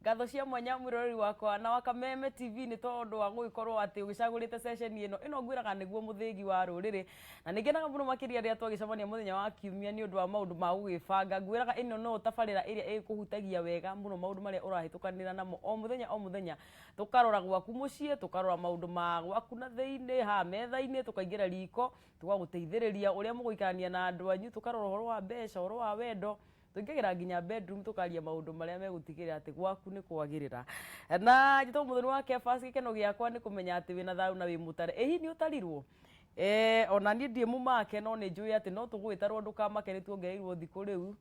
Ngatho cia mwanya mwĩroreri wakwa na wa Kameme TV nĩ tondũ wa gũgĩkorwo atĩ ũgĩcagũrĩte session ĩno. Ĩno ngwĩraga nĩguo mũthĩgi wa rũrĩrĩ. Na nĩ ngenaga mũno makĩria rĩrĩa twagĩcemania mũthenya wa kiumia nĩ ũndũ wa maũndũ ma gũgĩbanga. Ngwĩraga ĩno no tabarĩra ĩrĩa ĩkũhutagia wega mũno maũndũ marĩa ũrahĩtũkanĩra namo o mũthenya o mũthenya. Tũkarora gwaku mũciĩ, tũkarora maũndũ ma gwaku na thĩinĩ, haha metha-inĩ, tũkaingĩra riko, tũgagũteithĩrĩria ũrĩa mũgũikarania na andũ anyu, tũkarora ũhoro wa mbeca, ũhoro wa wendo, Tũingagĩra nginya bedroom tũkaria maũndũ marĩa megũtigĩrĩra atĩ gwaku nĩ kwagĩrĩra. Na njĩtagwo Mũthoni wa Kefas, gĩkeno gĩakwa nĩ kũmenya atĩ wĩna thayũ na wĩ mũtare. Ĩ hihi nĩ ũtarirwo? Eh, ona niĩ ndirĩ mũmake no nĩ njũĩ atĩ no tũgũgĩtarwo ndũkamake nĩ tuongereirwo thikũ rĩu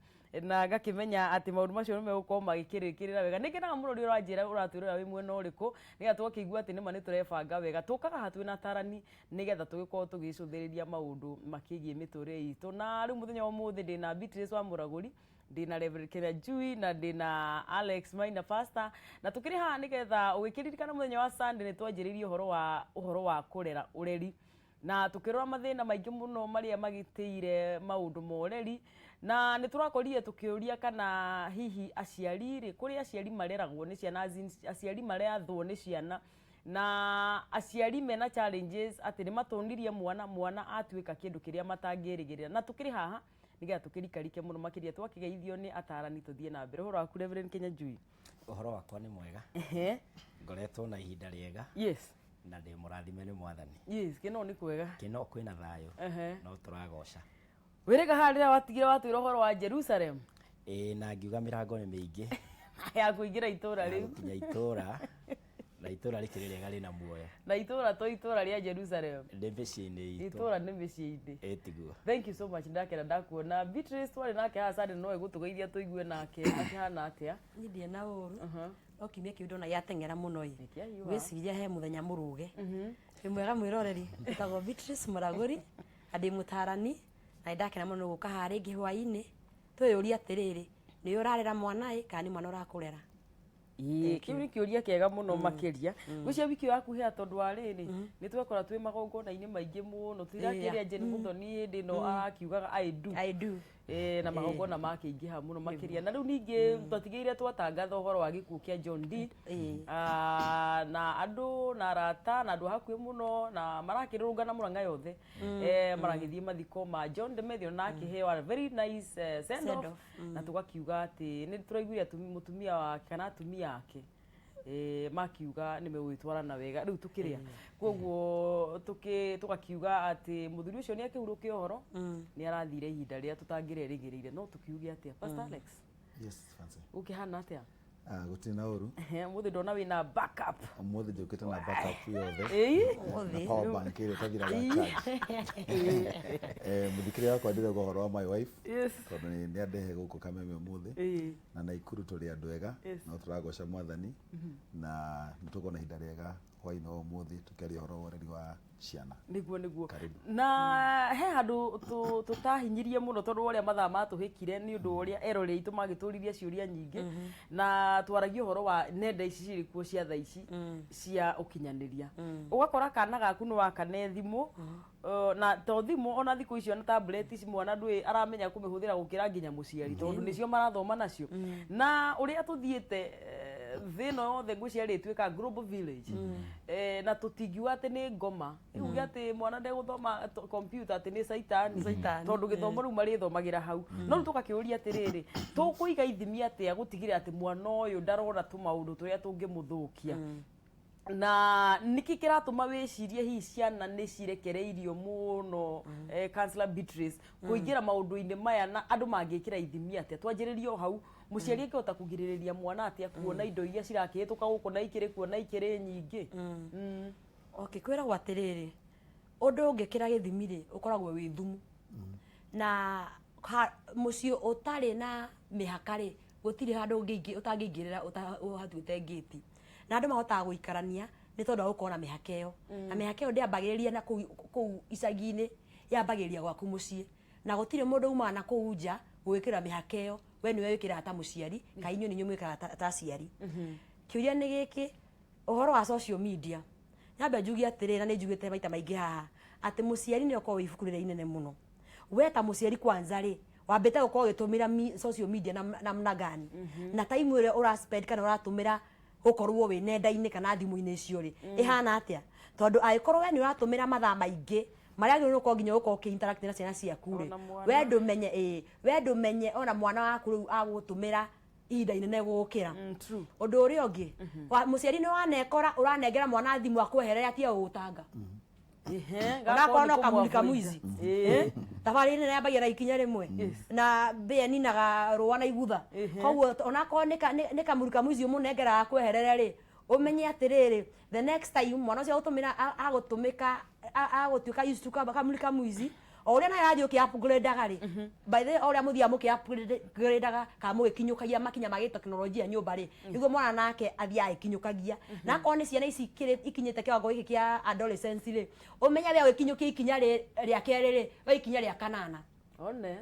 na ngakĩmenya atĩ maũndũ macio nĩ megũkorwo magĩkĩrĩkĩrĩra wega. Nĩ ngenaga mũno rĩrĩa ũranjĩra ũratwĩrorera wĩ mwena ũrĩkũ nĩgetha tũgakĩigua atĩ nĩma nĩ tũrebanga wega. Tũkaga haha twĩna atarani nĩgetha tũgĩkorwo tũgĩcũthĩrĩria maũndũ makĩgiĩ mĩtũrĩre itũ. Na rĩu mũthenya wa ũmũthĩ ndĩna Beatrice wa Mũragũri, ndĩna Reverend Kĩnyanjui na ndĩna Alex Maina Pastor, na tũkĩrĩ haha nĩgetha ũgĩkĩririkana mũthenya wa Sunday nĩ twanjĩrĩirie ũhoro wa ũhoro wa kũrera ũreri na tũkĩrora mathĩna maingĩ mũno marĩa magitĩire maũndũ ma ũreri, na nĩ tũrakorire tũkĩũria kana hihi aciari rĩ, kũrĩ aciari mareragwo nĩ ciana, as in aciari marathwo nĩ ciana Na aciari mena challenges atĩ nĩ matũnirie mwana, mwana atuĩka kĩndũ kĩrĩa matangĩrĩgĩrĩra. Na tũkĩrĩ haha nĩgetha tũkĩrikarike mũno makĩria twakĩgeithio nĩ atarani tũthiĩ na mbere. Ũhoro waku Reverend Kĩnyanjui? Ũhoro wakwa nĩ mwega. Ngoretwo na ihinda rĩega. Na ndĩ mũrathime nĩ Mwathani. Yes, kĩno nĩ kwega. Kĩno kwĩna thayũ. No tũragoca. Wĩrĩga haha rĩrĩa watigire watwĩra ũhoro wa Jerusalem. Ĩĩ na ngiuga mĩrango nĩ mĩingĩ. Ya kũingĩra itũra rĩu. Ya gũkinya itũra. Na itũra rĩkĩrĩ rĩega rĩna muoyo. Na itũra to itũra rĩa Jerusalem. Nĩ mĩciĩ-inĩ itũ. Itũra nĩ mĩciĩ-inĩ. Ĩĩ tiguo. Thank you so much ndakena ndakuona. Beatrice twarĩ nake haha Sunday no egũtũgeithia tũigue nake akĩhana atĩa. Niĩ ndirĩ na ũru. No kiumia kĩu ndona gĩateng'era mũno ĩ. Nĩkĩahiũha. Ngwĩciria he mũthenya mũrũge. Wĩ mwega mwĩroreri. Njĩtagwo Beatrice Mũragũri na ndĩ mũtarani na nĩ ndakena mũno gũka haha rĩngĩ hwainĩ. Twĩyũrie atĩrĩrĩ, nĩwe ũrarera mwana ĩ kana nĩ mwana ũrakũrera? Ĩĩ, kĩu nĩ kĩũria kĩega mũno makĩria. Ngwĩciria wiki ĩyo yakuhĩha tondũ wa rĩrĩ, nĩ twekora twĩ magongona-inĩ maingĩ mũno. Tũtirakĩrĩa Jane Muthoni hĩndĩ ĩno arakiugaga I do. I do. Eh, na magongona makĩingĩha mũno makĩria. Na rĩu ningĩ twatigĩire twatangatha ũhoro wa gĩkuũ kĩa John Dee. Ah, na andũ na arata na andũ a hakuhĩ mũno na marakĩrũrũngana Mũrang'a yothe. Eh, maragĩthiĩ mathiko ma John Demethio na akĩheo a very nice send off. Send off, Na tũgakiuga atĩ nĩ tũraiguire mũtumia wake kana atumia ake eh, makiuga nĩ megũgĩtwarana wega rĩu tũkĩrĩa koguo tũgakiuga atĩ mũthuri ũcio nĩ akĩhurũke ũhoro nĩ arathire ihinda rĩrĩa tũtangĩrerĩgĩrĩire no tũkiuge atĩa Pastor Alex? Yes, Fancy. Gũkĩhana atĩa? Ah, gũtirĩ na ũru. Ehe, ũmũthĩ ndona wĩna backup. Ũmũthĩ njũkĩte na backup yothe. Ĩi. Na power bank ĩrĩa ĩtathiraga charge. Eh, mũthikĩrĩria wakwa ndĩrauga ũhoro wa my wife. Yes. Tondũ nĩ andehe gũkũ Kameme ũmũthĩ. Ĩĩ. Na Naikuru tũrĩ andũ ega. Yes. No tũragoca Mwathani. Na nĩ tũkorwo na ihinda rĩega hwaĩ-inĩ wa ũmũthĩ tũkĩaria ũhoro wa ũreri wa ciana. Nĩguo nĩguo. Karibu. Na he handũ tũtahinyirie mũno tondũ wa ũrĩa mathaa matũhĩkire nĩ ũndũ wa ũrĩa eroreri aitũ magĩtũririe ciũria nyingĩ na twaragia ũhoro wa nenda ici cirĩ kuo cia thaa ici cia ũkinyanĩria. Ũgakora kana gaku nĩ wakane thimũ na to thimũ ona thikũ ici ona tablet ici mwana ndũĩ aramenya kũmĩhũthĩra gũkĩra nginya mũciari tondũ nĩcio marathoma nacio. Na ũrĩa tũthiĩte thĩ ĩno yothe ngwĩciria rĩtuĩka global village. Eh, na tũtingiuga atĩ nĩ ngoma uge atĩ mwana ndegũthoma computer atĩ nĩ caitani Caitani, tondũ gĩthomo rĩu marĩthomagĩra hau no rĩu tũgakĩũria atĩrĩrĩ tũkũiga ithimi atĩa gũtigĩrĩra atĩ mwana ũyũ ndarona tũmaũndũ tũrĩa tũngĩmũthũkia na nĩkĩ kĩratũma wĩcirie hihi ciana nĩ cirekereirio mũno eh, Counselor Beatrice kũingĩra maũndũ-inĩ maya na andũ mangĩkĩra ithimi atĩa twanjĩrĩrie o hau mũciari angĩhota kũgirĩrĩria mwana atĩa kuona indo iria cirakĩhĩtũka gũkũ na ikĩrĩ kuo na ikĩrĩ nyingĩ? Okay, kwĩragwo atĩrĩrĩ, ũndũ ũngĩkĩra gĩthimi rĩ, ũkoragwo wĩ thumu. Na mũciĩ ũtarĩ na mĩhaka rĩ, gũtirĩ handũ ũtangĩingĩrĩra ũhatuĩte ngĩti. Na andũ mahotaga gũikarania nĩ tondũ wa gũkorwo na mĩhaka ĩyo. Na mĩhaka ĩyo ndĩambagĩrĩria na kũu icagi-inĩ, yambagĩrĩria gwaku mũciĩ. Na gũtirĩ mũndũ umaga na kũu nja gũgwĩkĩrĩra mĩhaka ĩyo, we nĩwe wĩkĩraga ta mũciari, kana inyuĩ nĩ inyuĩ mwĩkaga ta aciari. Kĩũria nĩ gĩkĩ, ũhoro wa social media, nyambe njuge atĩrĩrĩ na nĩ njugĩte maita maingĩ haha, atĩ mũciari nĩwe ũkoragwo wĩ ibuku rĩrĩa inene mũno. We ta mũciari kwanza rĩ, Wambĩte gũkorwo ũgĩtũmĩra social media na namna gani, na time ĩrĩa ũra spend kana ũratũmĩra gũkorwo wĩ nenda-inĩ kana thimũ-inĩ icio rĩ, ĩhana atĩa? Tondũ angĩkorwo we nĩ ũratũmĩra mathaa maingĩ marĩa agĩrĩirwo gũkorwo nginya gũkorwo ũkĩ interact na ciana ciaku rĩ, Ona mwana. We ndũmenye, ĩĩ, we ndũmenye ona mwana waku rĩu agũtũmĩra ihinda inene gũgũkĩra. True. Ũndũ ũrĩa ũngĩ, mũciari nĩ wanekora ũranengera mwana thimũ akweherere atige gũgũtanga. Onakorwo no kamulika mwizi. Thabarĩ nene yambagia na ikinya rĩmwe, na mbĩa ninaga rũa na igutha. Koguo onakorwo nĩ kamulika mwizi ũmũnengeraga kweherere rĩ, ũmenye atĩrĩrĩ, the next time mwana ũcio agũtũmĩra, agũtũmĩka, agũtuĩka used to kamulika mwizi o ũrĩa nayo athiĩ ũkĩ upgrade-aga rĩ. By the way, o ũrĩa mũthiaga mũkĩ upgrade-aga kana mũgĩkinyũkagia makinya ma gĩtekinoronjia nyũmba rĩ, nĩguo mwana nake athiaga agĩkinyũkagia. Na akorwo nĩ ciana ici ikinyĩte kĩwango gĩkĩ kĩa adolescence rĩ, ũmenye we ũgĩkinyũkia ikinya rĩa kerĩ rĩ, we ikinya rĩa kanana. One.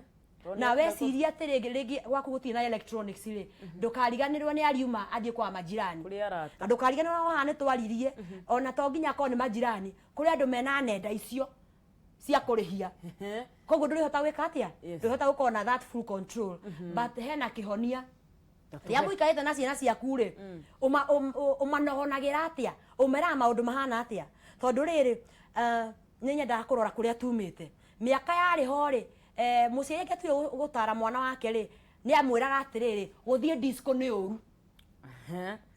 Na weciria atĩ rĩngĩ gwaku gũtirĩ na electronics rĩ, ndũkariganĩrwo nĩ ariuma athiĩ kwa majirani. Kũrĩ arata. Na ndũkariganĩrwo haha nĩ twaririe, ona to nginya akorwo nĩ majirani, kũrĩ andũ mena nenda icio cia kũrĩhia. Koguo ndũrĩhota gwĩka atĩa? Ndũrĩhota gũkorwo na that full control. But hena kĩhonia. Rĩrĩa mũikarĩte na ciana ciaku rĩ, ũmanogonagĩra atĩa? Ũmeraga maũndũ mahana atĩa? Tondũ rĩrĩ, nĩ nyendaga kũrora kũrĩa tumĩte. Mĩaka yarĩ ho rĩ, mũciari angĩatuire gũtara mwana wake rĩ, nĩ amwĩraga atĩrĩrĩ, gũthiĩ disco nĩ ũru.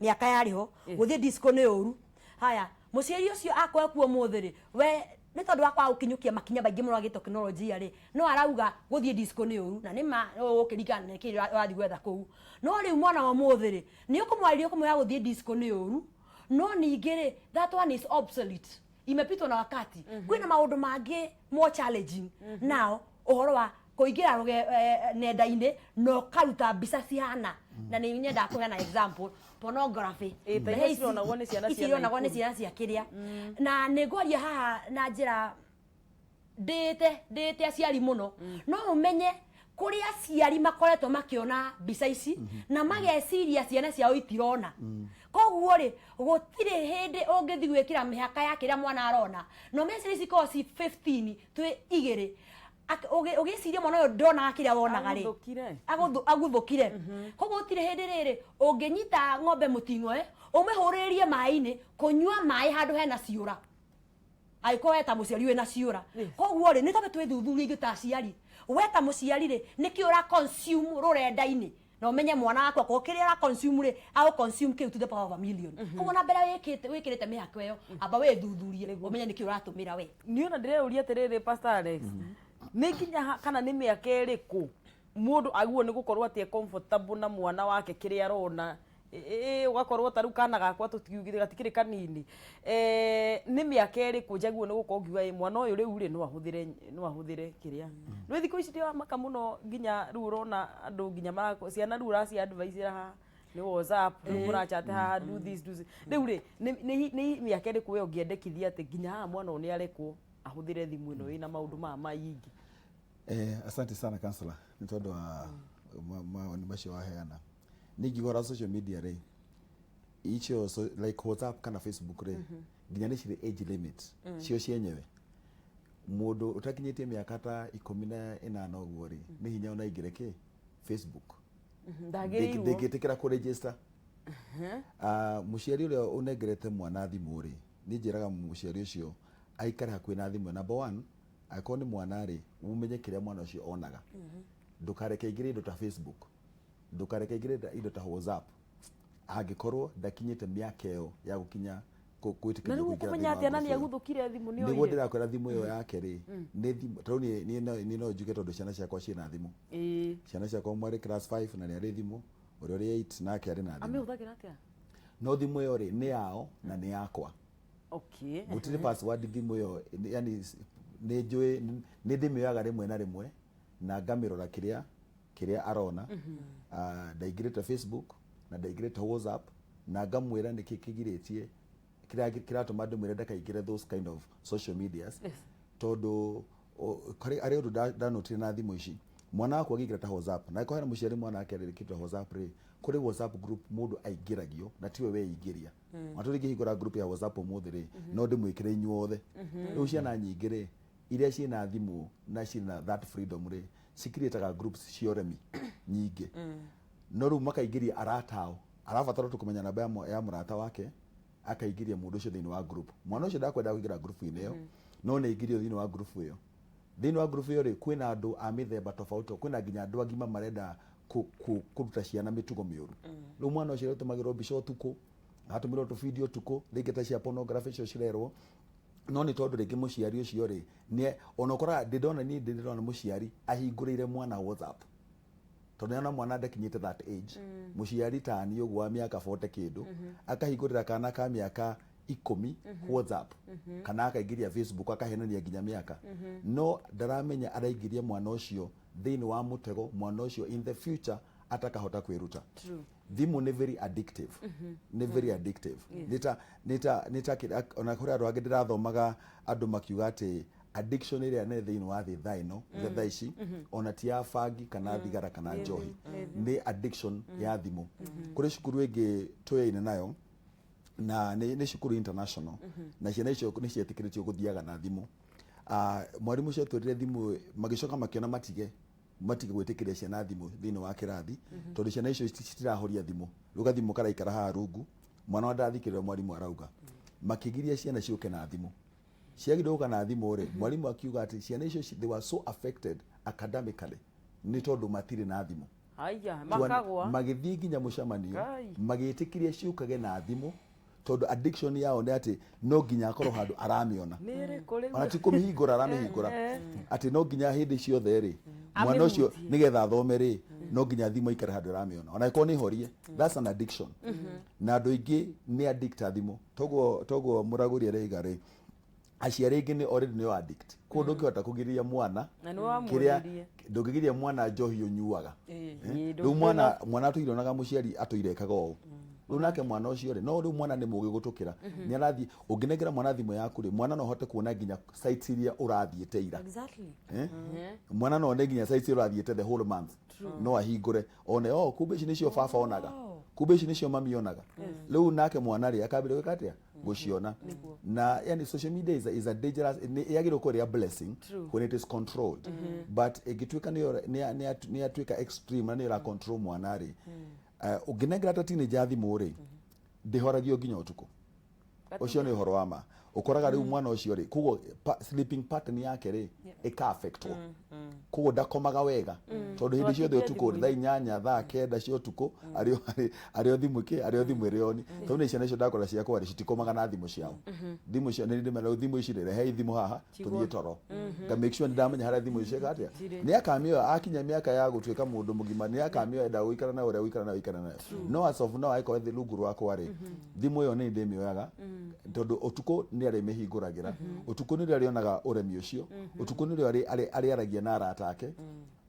Mĩaka yarĩ ho, gũthiĩ disco nĩ ũru. Haya, mũciari ũcio akorwo kuo ũmũthĩ rĩ, we nĩ tondũ wa kwaga gũkinyũkia makinya maingĩ mũno gĩtekinoronjia rĩ, no arauga gũthiĩ disco nĩ ũru, na nĩ ma ũgũkĩringana na kĩrĩa ũrathiĩ gwetha kũu. No rĩu mwana wa ũmũthĩ rĩ, nĩ ũkũmwarĩria ũkũmwĩra gũthiĩ disco nĩ ũru, no ningĩ rĩ, that one is obsolete, imepitwo na wakati. Kwĩna maũndũ mangĩ more challenging now, ũhoro wa kũingĩra nenda-inĩ na ũkaruta mbica cihana, na nĩ nyendaga kũheana example, pornography. Ĩ, ta iria cironagwo nĩ ciana ici cia ironagwo nĩ Naikuru. Ciana cia kĩrĩa. Na nĩ ngwaria haha na njĩra ndĩte ndĩte aciari mũno. No ũmenye kũrĩ aciari makoretwo makĩona mbica ici na mageciria ciana ciao itirona. Koguo rĩ, gũtirĩ hĩndĩ ũngĩthiĩ gwĩkĩra mĩhaka ya kĩrĩa mwana arona. No meciria ici ikoragwo ci 15 twĩ igĩrĩ. Ũgĩciria mwana ũyũ ndonaga kĩrĩa wonaga rĩ, Aguthũkire. Aguthũkire. Koguo gũtirĩ hĩndĩ rĩrĩ ũngĩnyita ng'ombe mũting'oe ũmĩhũrĩrĩrie maĩ-inĩ, kũnyua maĩ handũ hena ciũra, angĩkorwo we ta mũciari wĩna ciũra. Koguo rĩ, nĩ twambe twĩthuthurie ithuĩ ta aciari. We ta mũciari rĩ, nĩkĩ ũra consume rũrenda-inĩ? Na ũmenye mwana waku akorwo kĩrĩa ũra consume rĩ, agũ consume kĩu to the power of a million. Koguo na mbere wĩkĩrĩte mĩhaka ĩyo, amba wĩthuthurie ũmenye nĩkĩ ũratũmĩra we. Niĩ ona ndĩreyũria atĩrĩrĩ, Pastor Alex, nĩ nginya kana nĩ mĩaka ĩrĩkũ mũndũ agĩrĩirwo nĩ gũkorwo atĩ e comfortable na mwana wake kĩrĩa arona? Ũgakorwo ta rĩu kana gakwa tũtiugire gatikĩrĩ kanini. Nĩ mĩaka ĩrĩkũ njagĩrĩirwo nĩ gũkorwo ngiuga ĩ mwana ũyũ rĩu rĩ, no ahũthĩre kĩrĩa? Rĩu thikũ ici ndĩramaka mũno, nginya rĩu ũrona andũ nginya ciana rĩu ũraci advise haha nĩ WhatsApp, rĩu mũrachat haha, do this, do this. Rĩu rĩ, nĩ mĩaka ĩrĩkũ we ũngĩendekithia atĩ nginya haha mwana ũyũ nĩ arekwo ahũthĩre thimũ ĩno ĩna maũndũ maya maingĩ? Asante sana, counselor, nĩ tondũ wa mawoni macio waheana. Niĩ ingiuga ũhoro wa social media rĩ, icio so, like WhatsApp kana Facebook rĩ, nginya nĩ cirĩ age limit cio cienyewe. Mũndũ ũtakinyĩtie mĩaka ta 18 ũguo rĩ, nĩ hinya ona aingĩre kĩ Facebook. Ndagĩrĩirwo. Ndĩngĩtĩkĩra kũ register. Ah, mũciari ũrĩa ũnengerete mwana thimũ rĩ, niĩ njĩraga mũciari ũcio aikare hakuhĩ na thimũ. Number one, angĩkorwo nĩ mwana rĩ, ũmenye kĩrĩa mwana ũcio onaga. Ndũkareke aingĩre indo ta Facebook, ndũkareke aingĩre indo ta WhatsApp angĩkorwo ndakinyĩte mĩaka ĩyo ya gũkinya gwĩtĩkĩrio Na rĩu kũingĩra ũkũmenya thĩinĩ wa atĩa na nĩ group ĩyo. Aguthũkire thimũ nĩ Nĩguo oire? Ndĩrakwĩra, thimũ ĩyo yake rĩ, nĩ thimũ tarĩu niĩ no njuge tondũ ciana ciakwa ciĩna thimũ. Ciana ciakwa, ũmwe arĩ class 5 na nĩ arĩ thimũ, ũrĩa ũrĩ 8 nake arĩ na thimũ. Amĩhũthagĩra atĩa? No thimũ ĩyo rĩ, nĩ yao na nĩ yakwa. Gũtirĩ password thimũ ĩyo, yani nĩ njũĩ, nĩ ndĩmĩoyaga rĩmwe na rĩmwe na ngamĩrora kĩrĩa arona. Ah, ndaingĩrĩte Facebook na ndaingĩrĩte WhatsApp na ngamwĩra nĩkĩ kĩgirĩtie, kĩrĩa kĩratũma ndĩmwĩre ndakaingĩre those kind of social medias. Tondũ harĩ ũndũ ndanotire na thimũ ici, mwana wakwa agĩingĩra ta WhatsApp, na angĩkorwo hena mũciari mwana wake arĩkĩte WhatsApp rĩ, kũrĩ WhatsApp group mũndũ aingĩragio na tiwe weingĩria. Ona tũrĩngĩhingũra group ya WhatsApp ũmũthĩ rĩ, no ndĩmwĩkĩre inyuothe. Rĩu ciana nyingĩ rĩ, iria ciĩna thimũ na ciĩna that freedom rĩ, Cikiriĩtaga groups cia ũremi nyingĩ, no rĩu makaingĩria arata ao. Arabatara tu kũmenya namba ya mũrata wake, akaingĩria mũndũ ũcio thĩinĩ wa group. Mwana ũcio ndakwenda kũingĩra group-inĩ ĩyo, no nĩ aingĩrio thĩinĩ wa group ĩyo. Thĩinĩ wa group ĩyo rĩ, kwĩna andũ a mĩthemba tofauti, kwĩna nginya andũ agima marenda kũruta ciana mĩtugo mĩũru. Rĩu mwana ũcio atũmagĩrwo mbica ũtukũ, agatũmĩrwo tũbindio ũtukũ, rĩngĩ ta cia pornography icio cirerwo. No nĩ tondũ rĩngĩ mũciari ũcio rĩ, nĩ ona ũkoraga ndĩ ndona, niĩ ndĩ ndĩrona mũciari ahingũrĩire mwana WhatsApp, tondũ nĩona mwana ndakinyĩte that age. Mũciari tani ũguo wa mĩaka 40 kĩndũ akahingũrĩra kana ka mĩaka 10 WhatsApp, kana akaingĩria Facebook, akahenania nginya mĩaka, no ndaramenya araingĩria mwana ũcio thĩinĩ wa mũtego, mwana ũcio in the future atakahota kwĩruta. Thimũ nĩ very addictive, nĩ very addictive. Nĩ ta ona kũrĩ andũ angĩ ndĩrathomaga, andũ makiuga atĩ addiction ĩrĩa nene thĩinĩ wa thĩ thaa ĩno, thaa ici, ona ti ya bangi kana thigara kana njohi, nĩ addiction ya thimũ. Kũrĩ cukuru ĩngĩ tũyaine nayo, na nĩ cukuru international, na ciana icio nĩ cietĩkĩrĩtio gũthiaga na thimũ. Mwarimũ ũcio atwĩrire thimũ, magĩcoka makĩona matige gwĩtĩkĩria ciana thimũ thĩinĩ wa kĩrathi, tondũ ciana icio citirahoria thimũ. Rĩu gathimũ karaikara haha rungu, mwana wa ndathikĩrĩra mwarimũ arauga. Makĩgiria ciana ciũke na thimũ. Ciagire gũka na thimũ rĩ, mwarimũ akiuga atĩ ciana icio they were so affected academically nĩ tondũ matirĩ na thimũ. Haya, makagwa. Magĩthiĩ nginya mũcemanio, magĩtĩkĩria ciũkage na thimũ, tondũ addiction yao nĩ atĩ no nginya akorwo handũ aramĩona. Nĩ ĩrĩkũ rĩu? Ona ti kũmĩhingũra aramĩhingũra, atĩ no nginya hĩndĩ ciothe rĩ, mwana ũcio Amĩhutie. nĩgetha athome rĩ, no nginya thimũ aikare handũ aramĩona, ona ĩkorwo nĩ horie. That's an addiction, na andũ aingĩ nĩ addict a thimũ. Toguo mũragũri areiga rĩ, aciari aingĩ nĩ already nĩo addict, koguo ndũngĩhota kũgiria mwana Na nĩ kĩrĩa wamwonirie. ndũngĩgiria mwana njohi ũnyuaga. Ĩĩ, Rĩu mwana atũire onaga mũciari atũire ekaga ũũ. Rĩu nake mwana ũcio rĩ, no rĩu mwana nĩ mũgĩ gũtũkĩra, nĩ arathiĩ. Ũngĩnengera mwana thimũ yaku rĩ, mwana no ahote kuona nginya sites iria ũrathiĩte ira. Eh? Mwana no one nginya sites iria ũrathiĩte the whole month. No ahingũre one, oh, kumbe ici nĩcio baba onaga, kumbe ici nĩcio mami onaga. Rĩu nake mwana rĩ, akambĩrĩria gwĩka atĩa? Gũciona. Na yani social media is a dangerous, nĩ yagĩrĩirwo gũkorwo ĩrĩ a blessing when it is controlled, but ĩngĩtuĩka nĩ yatuĩka extreme na nĩyo ĩra control mwana rĩ, ũngĩnengera ta teenager thimũ rĩ, ndĩhoragio nginya ũtukũ ũcio. Nĩ ũhoro wa ma. Ũkoraga rĩu mwana ũcio rĩ, koguo sleeping pattern yake rĩ, ĩka affectwo, koguo ndakomaga wega, tondũ hĩndĩ ciothe ũtukũ thaa 8, thaa 9 cia ũtukũ arĩ o thimũ kĩ, arĩ o thimũ ĩrĩ on. Tondũ nĩ ciana icio ndakora ciakwa rĩ, citikomaga na thimũ ciao. Thimũ cio nĩ ndĩmera, thimũ ici rĩ, rehei thimũ haha tũthiĩ toro. Nga make sure nĩ ndamenya harĩa thimũ icio atĩa. Nĩ akamĩoya akinya mĩaka ya gũtuĩka mũndũ mũgima, nĩ akamĩoya, enda gũikara nayo ũrĩa gũikara nayo ikara nayo. No as of now, angĩkorwo thĩ rungu rwakwa rĩ, thimũ ĩyo nĩ ndĩmĩoyaga, tondũ ũtukũ nĩ arĩmĩhingũragĩra, ũtukũ nĩrĩo arĩonaga ũremi ũcio, ũtukũ nĩrĩo arĩaragia na arata ake.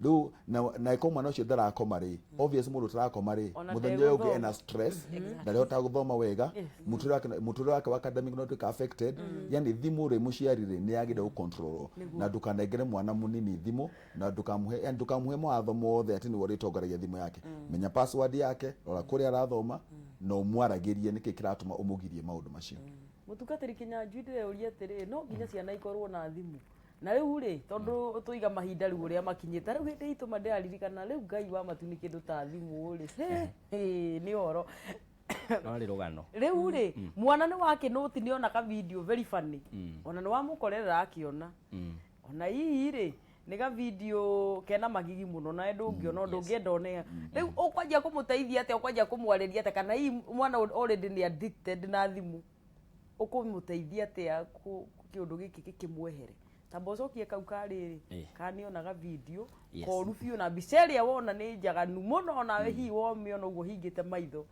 Rĩu na ĩkorwo mwana ũcio ndarakoma rĩ, obvious mũndũ ũtarakoma rĩ, Ona mũthenya ũyũ ũngĩ ndegũthoma. ena stress, ndarĩhotaga gũthoma wega, mũtũrĩre wake wa academic no ũtuĩka affected. Yani thimũ rĩ, mũciari rĩ, nĩ yagĩrĩire gũcontrolwo, na ndũkanengere mwana mũnini thimũ, na ndũkamũhe, yani ndũkamũhe mawatho mothe atĩ nĩwe ũrĩtongoragia thimũ yake. Menya password yake, rora kũrĩa arathoma, na ũmwaragĩrie nĩkĩ kĩratũma ũmũgirie maũndũ macio. Mũtungatĩri Kĩnyanjui, ndĩreũria atĩrĩ, no nginya ciana ikorwo na thimũ? Na rĩu rĩ, tondũ tũiga mahinda rĩu ũrĩa makinyĩte rĩu, hĩndĩ itũ ma ndĩraririkana rĩu, Ngai wa matu, nĩ kĩndũ ta thimũ rĩ, hĩ, nĩ ũhoro. Rwarĩ rũgano. Rĩu rĩ, mwana nĩ wakĩnũti, nĩ ona ka video very funny, ona nĩ wamũkorerera akĩona, ona hihi rĩ, nĩ ga video kena magigi mũno, nawe ndũngĩona ũndũ ũngĩenda one. Rĩu ũkwanjia kũmũteithia atĩa? Ũkwanjia kũmwarĩria atĩa? Kana hihi mwana already nĩ addicted na thimũ, ũkũmũteithia atĩa kĩũndũ gĩkĩ gĩkĩmwehere? Tamba ũcokie kau karĩrĩ kanĩonaga video koru biũ, na mbica ĩrĩa wona nĩ njaganu mũno, onawe hihi womĩona ũguo hingĩte maitho.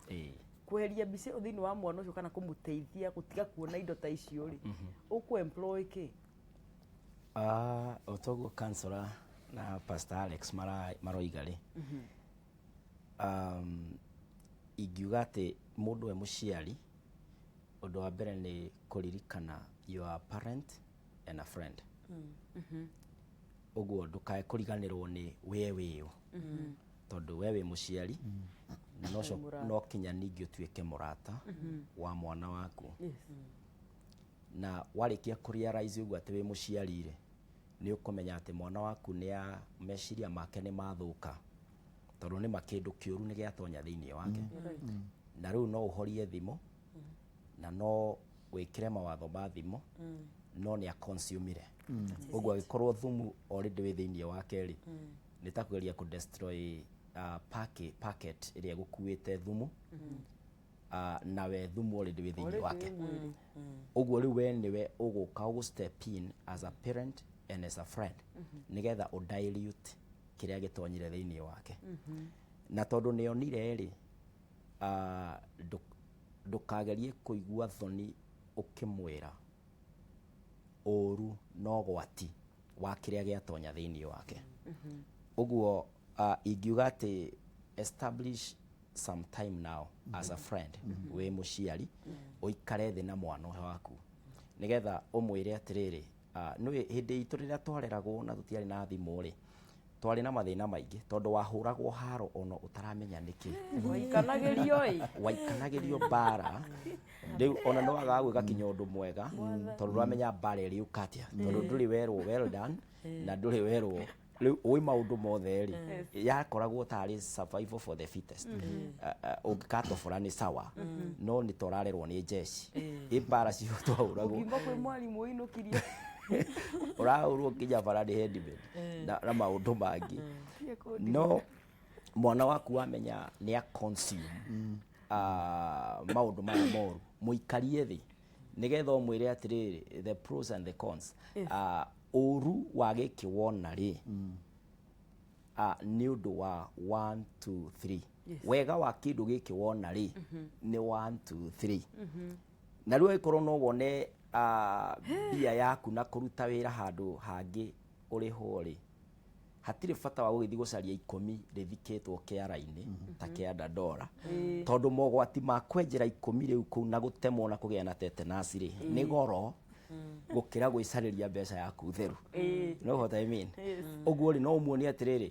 Kweheria mbica ĩyo thĩinĩ wa mwana ũcio, kana kũmũteithia gũtiga kuona indo ta icio rĩ, ũkũ employ kĩ? Ah, o toguo counselor na Pastor Alex maroiga rĩ, ingiuga atĩ mũndũ we mũciari, ũndũ wa mbere nĩ kũririkana you are a parent and a friend. Ũguo ndũkae kũriganĩrwo nĩ we wĩũ, tondũ we wĩ mũciari na no kinya ningĩ ũtuĩke mũrata wa mwana waku. Na warĩkia kũ realize ũguo atĩ wĩ mũciari rĩ, Nĩ ũkũmenya atĩ mwana waku nĩ a meciria make nĩ mathũka, tondũ nĩ ma kĩndũ kĩũru nĩ gĩatonya thĩinĩ wake. Na rĩu no ũhorie thimũ na no wĩkĩre mawatho ma thimũ, no nĩ aconsumire. Ũguo angĩkorwo thumu already wĩ thĩinĩ wake rĩ, nĩ ta kũgeria kũ destroy packet ĩrĩa ĩgũkuĩte thumu, nawe thumu already wĩ thĩinĩ wake. Ũguo rĩu we nĩwe ũgũka ũgũ step in as a parent and as a friend, nĩgetha ũ dilute kĩrĩa gĩtonyire thĩinĩ wake. Na tondũ nĩ onire rĩ, ndũkagerie kũigua thoni ũkĩmwĩra ũru na ũgwati wa kĩrĩa gĩatonya thĩinĩ wake. Ũguo ingiuga atĩ establish some time now as a friend, wĩ mũciari, ũikare thĩ na mwana waku nĩgetha ũmwĩre atĩrĩrĩ, nĩũĩ hĩndĩ itũ rĩrĩa twareragwo na tũtiarĩ na thimũ rĩ, twarĩ na mathĩna maingĩ, tondũ wahũragwo haro ona ũtaramenya nĩkĩ. Waikanagĩrio ĩ. Waikanagĩrio mbara. Rĩu ona no wagaga gwĩka kinya ũndũ mwega, tondũ ndũramenya mbara ĩrĩũka atĩa, tondũ ndũrĩ werwo well done na ndũrĩ werwo rĩu ũĩ maũndũ mothe rĩ, yakoragwo tarĩ survival for the fittest. Ũngĩkatobora nĩ sawa, no nĩ torarerwo nĩ njeci ĩ mbara cio twahũragwo. Ũkiuma kwĩ mwarimũ ũinũkirio. Ũrahũrwo nginya bara nĩ headman na maũndũ mangĩ. No mwana waku wamenya nĩ a consume maũndũ maya moru, mũikarie thĩ nĩgetha ũmwĩre atĩrĩrĩ, the pros and the cons, ũru wa gĩkĩ wona rĩ, nĩ ũndũ wa 1 2 3, wega wa kĩndũ gĩkĩ wona rĩ nĩ 1 2 3. Na rĩu angĩkorwo no wone mbia yaku na kũruta wĩra handũ hangĩ ũrĩhwo rĩ, hatirĩ bata wa gũgĩthiĩ gũcaria 10 rĩthikĩtwo kĩara-inĩ ta kĩa Dandora, tondũ mogwati ma kwenjera 10 rĩu kũu na gũtemwo na kũgĩa na tetanus rĩ, nĩ goro gũkĩra gwĩcarĩria mbeca yaku theru. You know what I mean? Ũguo rĩ, no ũmuonie atĩrĩrĩ,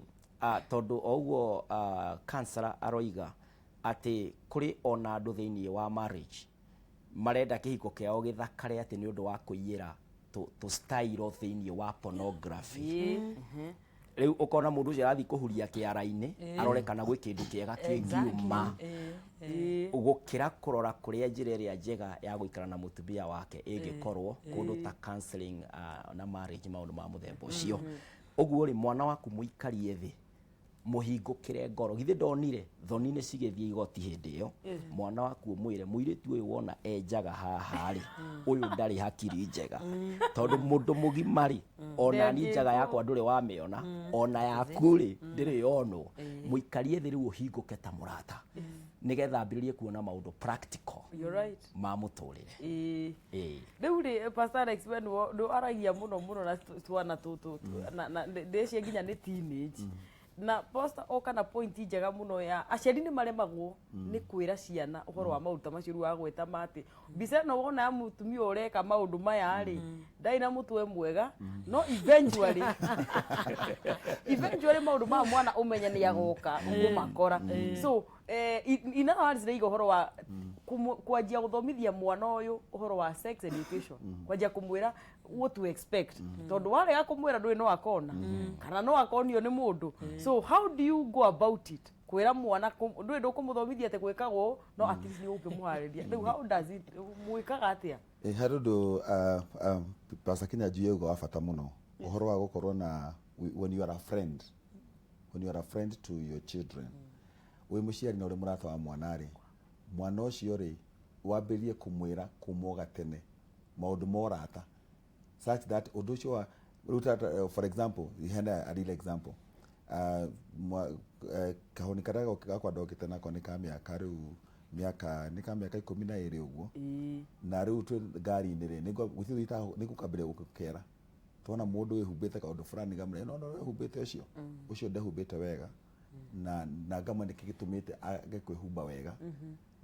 tondũ o ũguo counselor aroiga atĩ kũrĩ ona andũ thĩinĩ wa marriage marenda kĩhiko kĩao gĩthakare atĩ nĩ ũndũ wa kũiyĩra tũ style thĩinĩ wa pornography. Rĩu ũkona mũndũ ũcio arathiĩ kũhuria kĩara-inĩ arore kana gwĩ kĩndũ kĩega kĩngiuma, gũkĩra kũrora kũrĩa njĩra ĩrĩa njega ya gũikara na mũtumia wake ĩngĩkorwo kũndũ ta counseling na marriage, maũndũ ma mũthemba ũcio. Ũguo rĩ, mwana waku mũikarie thĩ, mũhingũkĩre ngoro. Githĩ ndonire thoni nĩ cigĩthiĩ igoti hĩndĩ ĩyo? Mwana waku ũmwĩre, mũirĩtu ũyũ wona enjaga haha rĩ, ũyũ ndarĩ hakiri njega, tondũ mũndũ mũgima rĩ, ona ni njaga yakwa ndũrĩ wamĩona, ona yaku rĩ ndĩrĩ yonwo. Mũikarie thĩ rĩu, ũhingũke ta mũrata, nĩgetha ambĩrĩrie kuona maũndũ practical You're right. ma mũtũrĩre. Ĩĩ. Rĩu rĩ, Pastor Alex, we nĩ waragia mũno mũno na twana tũtũ na ndĩcie nginya nĩ teenage, na pastor oka na point njega mũno ya aciari nĩ maremagwo nĩ kwĩra ciana ũhoro wa maũndũ ta macio. Rĩu wagweta matĩ mbica ĩno wona ya mũtumia ũreka maũndũ maya rĩ, ndarĩ na mũtwe mwega, no eventually maũndũ maya mwana ũmenye nĩ agoka ũkũmakora. So in other words, nĩ ũhoro wa kwanjia gũthomithia mwana ũyũ ũhoro wa sex education, kwanjia kũmwĩra what to expect, tondũ warega kũmwĩra ndũĩ no akona kana no akonio nĩ mũndũ. So how do you go about it kwĩra mwana ndũĩ ndũkũmũthomithia atĩ gwĩkagwo, no at least nĩ ũkĩmũharĩria? Rĩu how does it, mwĩkaga atĩa? Harĩ ũndũ Pastor Kinyanjui auga wa bata mũno, ũhoro wa gũkorwo na when you are a friend, when you are a friend to your children. Wĩ mũciari na ũrĩ mũrata wa mwana rĩ, mwana ũcio rĩ, wambĩrĩrie kũmwĩra kuma o gatene maũndũ ma ũrata, such that ũndũ ũcio wa rĩu for example, hena a real example, kahoni karĩa gakwa ndokĩte nako nĩ ka mĩaka, rĩu mĩaka nĩ ka mĩaka 12 ũguo. Na rĩu twĩ ngari-inĩ rĩ, gũtirĩ nĩngũkambĩrĩria gũkera tuona mũndũ wĩhumbĩte kaũndũ fulani, ngamwĩra, no no wĩhumbĩte ũcio, ũcio ndehumbĩte wega, na ngamwĩra nĩkĩ gĩtũmĩte age kwĩhumba wega,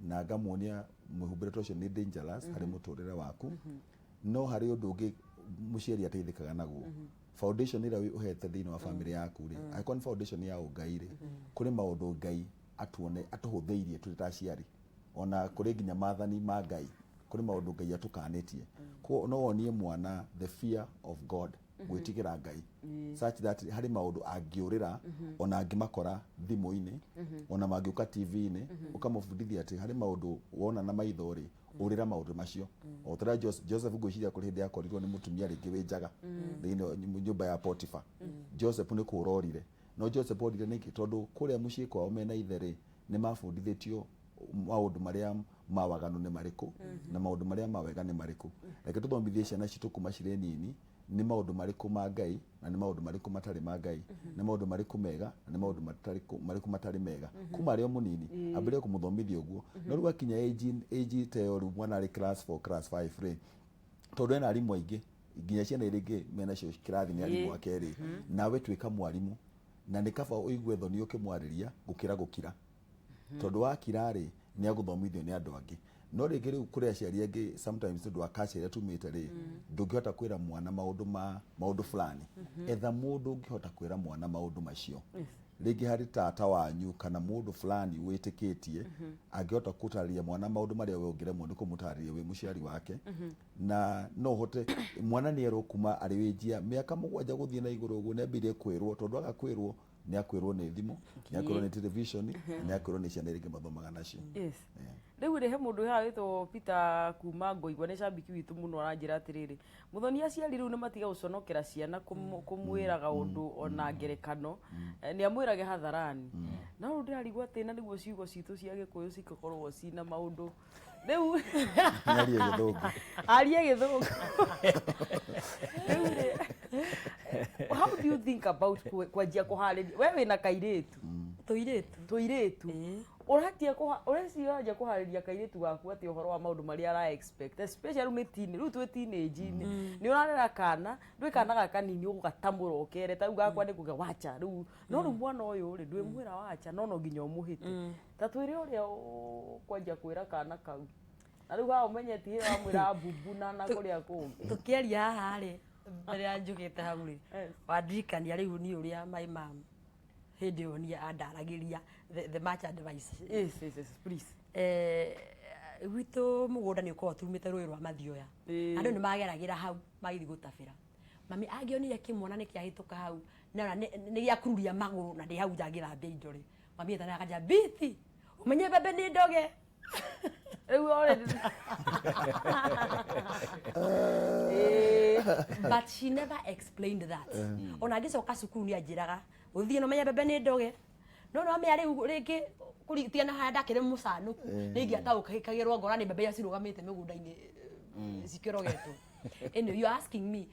na ngamuonia mwĩhumbĩre ta ũcio nĩ dangerous harĩ mũtũrĩre waku. No harĩ ũndũ ũngĩ mũciari ateithĩkaga naguo, foundation ĩrĩa ũhete thĩinĩ wa family yaku rĩ, angĩkorwo nĩ foundation ya ũngai rĩ, kũrĩ maũndũ Ngai atuone atũhũthĩirie tũrĩ ta aciari, ona kũrĩ nginya maathani ma Ngai, kũrĩ maũndũ Ngai atũkanĩtie. Koguo no wonie mwana the fear of God. Gwĩtigĩra Ngai such that harĩ maũndũ angĩũrĩra ona angĩmakora thimũ-inĩ, ona mangĩũka TV-inĩ. Ũkamũbundithia atĩ harĩ maũndũ wona na maitho rĩ, ũrĩra maũndũ macio. O ta ũrĩa Joseph, ngwĩciria kũrĩ hĩndĩ akorirwo nĩ mũtumia rĩngĩ wĩ njaga thĩinĩ wa nyũmba ya Potiphar. Joseph nĩ kũũra orire. No Joseph orire nĩkĩ? Tondũ kũrĩa mũciĩ kwao mena ithe rĩ, nĩ mabundithĩtio maũndũ marĩa ma waganu nĩ marĩkũ na maũndũ marĩa ma wega nĩ marĩkũ. Reke tũthomithie ciana citũ kuma cirĩ nini nĩ maũndũ marĩkũ ma Ngai na nĩ maũndũ marĩkũ matarĩ ma Ngai, nĩ maũndũ marĩkũ mega na nĩ maũndũ marĩkũ matarĩ mega. Kuma arĩ o mũnini ambĩrĩrie kũmũthomithia ũguo. No rĩu akinya age ta ĩyo, rĩu mwana arĩ class 4, class 5 rĩ, tondũ ena arimũ aingĩ, nginya ciana iria ingĩ menacio kĩrathi nĩ arimũ ake rĩ, nawe tuĩka mwarimũ. Na nĩ kaba ũigue thoni ũkĩmwarĩria gũkĩra gũkira, tondũ wakira rĩ, nĩ agũthomithio nĩ andũ angĩ. No rĩngĩ rĩu kũrĩ aciari angĩ sometimes, tondũ wa culture ĩrĩa tumĩte rĩ, ndũngĩhota kwĩra mwana maũndũ ma maũndũ fulani. Etha mũndũ ũngĩhota kwĩra mwana maũndũ macio, rĩngĩ harĩ tata wanyu kana mũndũ fulani wĩtĩkĩtie angĩhota gũtarĩria mwana maũndũ marĩa we ũngĩremwo nĩ kũmũtarĩria wĩ mũciari wake. Na no ũhote, mwana nĩ erwo kuma arĩ wĩnjia mĩaka 7 gũthiĩ na igũrũ ũguo, nĩ ambĩrĩrie kwĩrwo, tondũ aga kwĩrwo nĩ akwĩrwo nĩ thimũ, nĩ akwĩrwo nĩ television, na nĩ akwĩrwo nĩ ciana iria ingĩ mathomaga nacio. Rĩu rĩ, he mũndũ haha wĩtwo Peter kuma Ngoigwa, nĩ cambiki witũ mũno, aranjĩra atĩrĩrĩ, Mũthoni, aciari rĩu nĩ matiga gũconokera ciana kũmwĩraga ũndũ ona ngerekano. Nĩ amwĩrage hadharani. No rĩu ndĩrarigwo atĩ na nĩguo ciugo citũ cia Gĩkũyũ cigakorwo cina maũndũ rĩu. Nĩarie Gĩthũngũ. Arie Gĩthũngũ. Rĩu rĩ, how do you think about kwanjia kũharĩria? We wĩna kairĩtu? Tũirĩtu. Tũirĩtu. Ũratia ũreciria ũranjia kũharĩria kairĩtu gaku atĩ ũhoro wa maũndũ marĩa ara expect, especially rĩu nĩ teen, rĩu twĩ teenage-inĩ? Nĩ ũrarera kana, ndwĩ kana gaka kanini ũgũgatamũra ũkere ta rĩu gakwa nĩ kuga wacha rĩu. No rĩu mwana ũyũ rĩ, ndwĩmwĩra wacha, no no nginya ũmũhĩte. Ta twĩre ũrĩa ũkwanjia kwĩra kana kau, na rĩu haha ũmenye ti hĩrĩa wamwĩra mbubu na kũrĩa kũngĩ. Tũkĩaria haha rĩ, mbere ya njũkĩte hau rĩ, wandirikania rĩu niĩ ũrĩa my mom hĩndĩ ĩyo niĩ andaragĩria the much advice. Yes, please. Gwitũ mũgũnda nĩ ũkoragwo tumĩte rũĩ rwa Mathioya. Andũ nĩ mageragĩra hau magĩthiĩ gũtabĩra. Mami angĩonire kĩmwana nĩ kĩahĩtũka hau na nĩ gĩakururia magũrũ na ndĩ hau nja ngĩthambia indo rĩ, mami etanaga akanja, "Biti, ũmenye mbembe nĩ ndoge." Rĩu already. But she never explained that. Ona ngĩcoka cukuru nĩ anjĩraga ũthiĩ na ũmenye mbembe nĩ ndoge, no nĩ wamenya rĩu rĩngĩ kũringana harĩa ndakĩrĩ mũcanũku, nĩ ingĩataũkagĩrwo ngona nĩ mbembe iria cirũgamĩte mĩgũnda-inĩ cikĩrogetwo. Anyway, you are asking me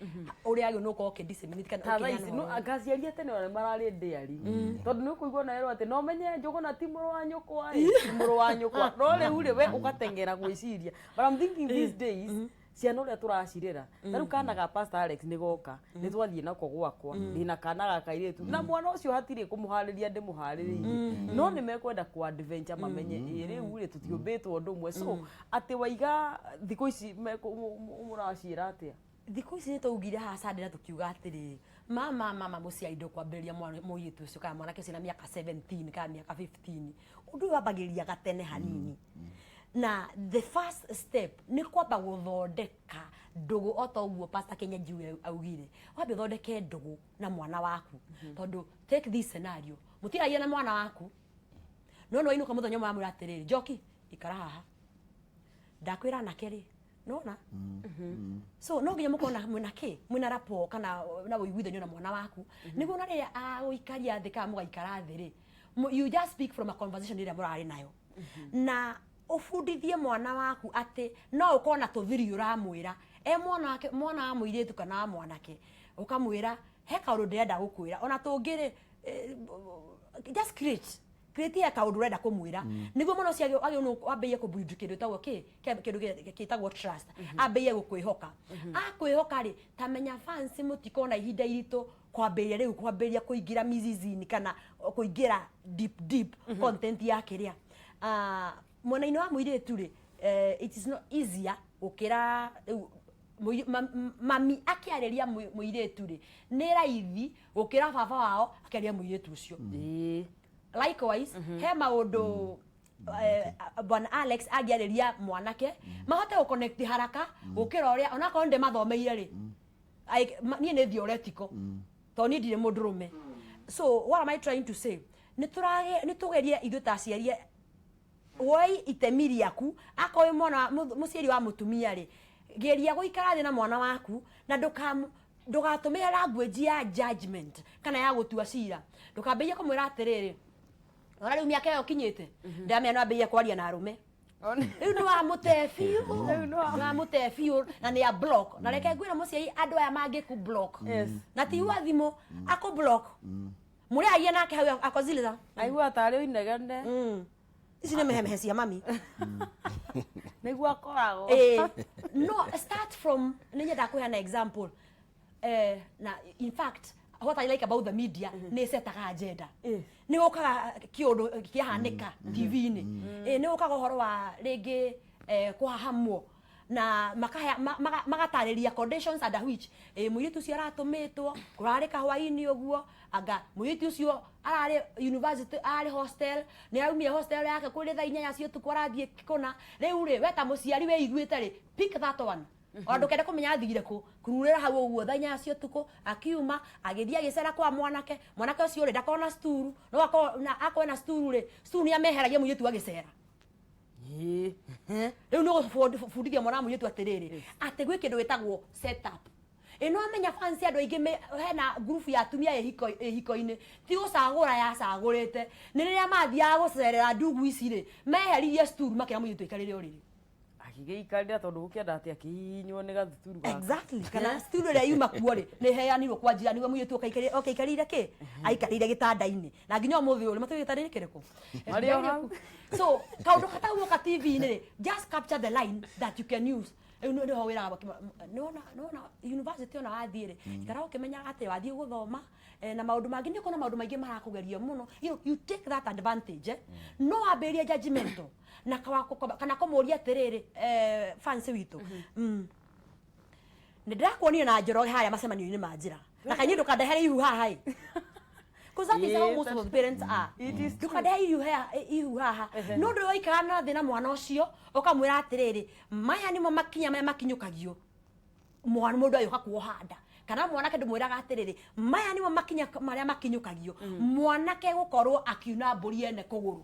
ũrĩa agĩrĩirwo nĩ gũkorwo ũkĩ-disseminate kana Ta thaa ici ũkĩheana no ũhoro. Anga aciari a tene ona mararĩ ndĩari, tondũ nĩ ũkũigua ona erwo atĩ no menye Njũgũna ti mũrũ wa nyũkwa ĩ, ti mũrũ wa nyũkwa. No rĩu rĩ, we ũgateng'era gwĩciria. But I'm thinking these days ciana ũrĩa tũracirera, ta rĩu kana ga Pastor Alex nĩ goka, nĩ twathiĩ nako gwakwa, ndĩna kana ga kairĩtu, na mwana ũcio hatirĩ kũmũharĩria ndĩmũharĩrĩirie, no nĩ mekwenda kũ adventure mamenye ĩ rĩu rĩ, tũtiũmbĩtwo ũndũ ũmwe. So atĩ waiga thikũ ici mũraciĩra atĩa? Thikũ ici nĩ twaugire haha Sunday na tũkiuga atĩrĩrĩ, mama mũciari, ndũkwambĩrĩria mwana mũirĩtu ũcio kana mwanake ũcio na mĩaka 17 kana mĩaka 15. Ũndũ ũyũ wambagĩrĩria gatene hanini, na the first step nĩ kwamba gũthondeka ndũgũ, o ta ũguo Pastor Kenya augire, wambe ũthondeke ndũgũ na mwana waku. Tondũ take this scenario, mũtiragia na mwana waku, no nĩ wainũka mũthenya ũmwe wamwĩra atĩrĩrĩ, "Njoki, ikara haha, ndakwĩra anake rĩ nona." So no nginya mũkorwo na mwĩna kĩ, mwĩna rapport kana na ũiguithanio na mwana waku, nĩguo na rĩrĩa agũikaria thĩ kana mũgaikara thĩ rĩ, you just speak from a conversation ĩrĩa mũrarĩ nayo. Na ũbundithie mwana waku atĩ no ũkorwo na tũthiri ũramwĩra e mwana wake, mwana wa mũirĩtu kana wa mwanake, ũkamwĩra he kaũndũ ndĩrenda gũkwĩra. Ona tũngĩ rĩ, just create he kaũndũ ũrenda kũmwĩra, nĩguo mwana ũcio agĩrĩirwo nĩ wambĩrĩrie kũ build kĩndũ gĩtagwo kĩndũ gĩtagwo trust, ambĩrĩrie gũkwĩhoka. Akwĩhoka rĩ, ta menya fancy mũtikorwo na ihinda iritũ kwambĩrĩria rĩu kwambĩrĩria kũingĩra mizizini kana kũingĩra deep deep content ya kĩrĩa. Mwena-inĩ wa mũirĩtu rĩ, it is not easier gũkĩra rĩu mami akĩarĩria mũirĩtu rĩ, nĩ raithi gũkĩra baba wao akĩarĩria mũirĩtu ũcio. Likewise, he maũndũ bwana Alex angĩarĩria mwanake mahote gũconnect haraka gũkĩra ũrĩa onakorwo ndĩmathomeire rĩ. Niĩ nĩ theoretical tondũ niĩ ndirĩ mũndũrũme. So what am I trying to say? Nĩ tũgerie ithuĩ ta aciari, woi itemi rĩaku. Akorwo wĩ mwana mũciari wa mũtumia rĩ, geria gũikara thĩ na mwana waku na ndũgatũmĩre language ya judgment kana ya gũtua cira. Ndũkambĩrĩrie kũmwĩra atĩrĩrĩ, ona rĩu mĩaka ĩyo ũkinyĩte, ndamenya no ambĩrĩrie kwaria na arũme. Rĩu nĩ wamũte biũ, nĩ wamũte biũ na nĩ a block. Na reke ngwĩre mũciari, andũ aya mangĩku block na ti wa thimũ akũ block, mũrĩagia nake hau akoziliza. Aigua tarĩ inegene. Ici nĩ mehemehe cia mami. Nĩguo akoragwo. No start from, nĩ nyendaga kũheana example, na in fact what I like about the media nĩ setaga agenda. Nĩ gũkaga kĩũndũ kĩahanĩka TV-inĩ, nĩ gũkaga ũhoro wa rĩngĩ kũhahamwo na magatarĩria conditions under which mũirĩtu ũcio aratũmĩtwo kũrarĩ kahwainĩ ũguo, anga mũirĩtu ũcio ararĩ university, ararĩ hostel, nĩ araumire hostel yake kũrĩ thaa 8 cia ũtukũ, arathiĩ kũna. Rĩu rĩ, we ta mũciari wĩiguĩte rĩ, pick that one. Ona ndũkende kũmenya athire kũ, kururĩra hau ũguo thaa 8 cia ũtukũ, akiuma agĩthiĩ agĩcera kwa mwanake. Mwanake ũcio rĩ, ndakorwo na sturu, no akorwo na akorwo na sturu rĩ, sturu nĩ ameheragia mũirĩtu agĩcera. Rĩu nĩ ũgũbundithia mwana wa mũirĩtu atĩrĩrĩ, atĩ gwĩ kĩndũ gĩtagwo setup. Ĩno amenya fancy andũ aingĩ hena ngurubu ya atumia ĩhiko-inĩ, ti gũcagũra yacagũrĩte, nĩ rĩrĩa mathiaga gũcerera ndugu ici rĩ, meheririe sturu, makĩra mũirĩtu aikarĩre ũrĩrĩ. Agĩgĩikarĩra tondũ gũkĩenda atĩ akĩhihinywo nĩ gathuturu gaka. Exactly, kana sturu ĩrĩa yuma kuo rĩ, nĩ heanirwo kwa njira nĩguo mũirĩtu oke aikarĩire kĩ, aikarĩire gĩtanda-inĩ, na nginya ũmũthĩ ũyũ matũĩ gĩtanda-inĩ kĩrĩkũ. Marĩ o hau. So kaũndũ gataguo TV-inĩ rĩ, just capture the line that you can use. Rĩu nĩho wĩraga nĩwona university, ona wathiĩ rĩ, ikara ũkĩmenyaga atĩ wathiĩ gũthoma na maũndũ mangĩ, nĩ ũkona maũndũ maingĩ marakũgeria mũno. You take that advantage, no wambĩrĩrie judgmental na kana kũmũria atĩrĩrĩ, fancy witũ, nĩ ndĩrakuonire na Njoroge harĩa macemanio-inĩ ma njĩra, na kaingĩ ndũkandehere ihu haha ĩ, because that is how most of the parents are. It is true. Ndũkandehere ihu haha. No ndũrĩ waikara na thĩ na mwana ũcio ũkamwĩra atĩrĩrĩ, maya nĩmo makinya maya makinyũkagio mwana mũndũ agĩũka kuoha nda, kana mwanake ndũmwĩraga atĩrĩrĩ, maya nĩmo makinya marĩa makinyũkagio mwanake gũkorwo akiuna mbũri ene kũgũrũ.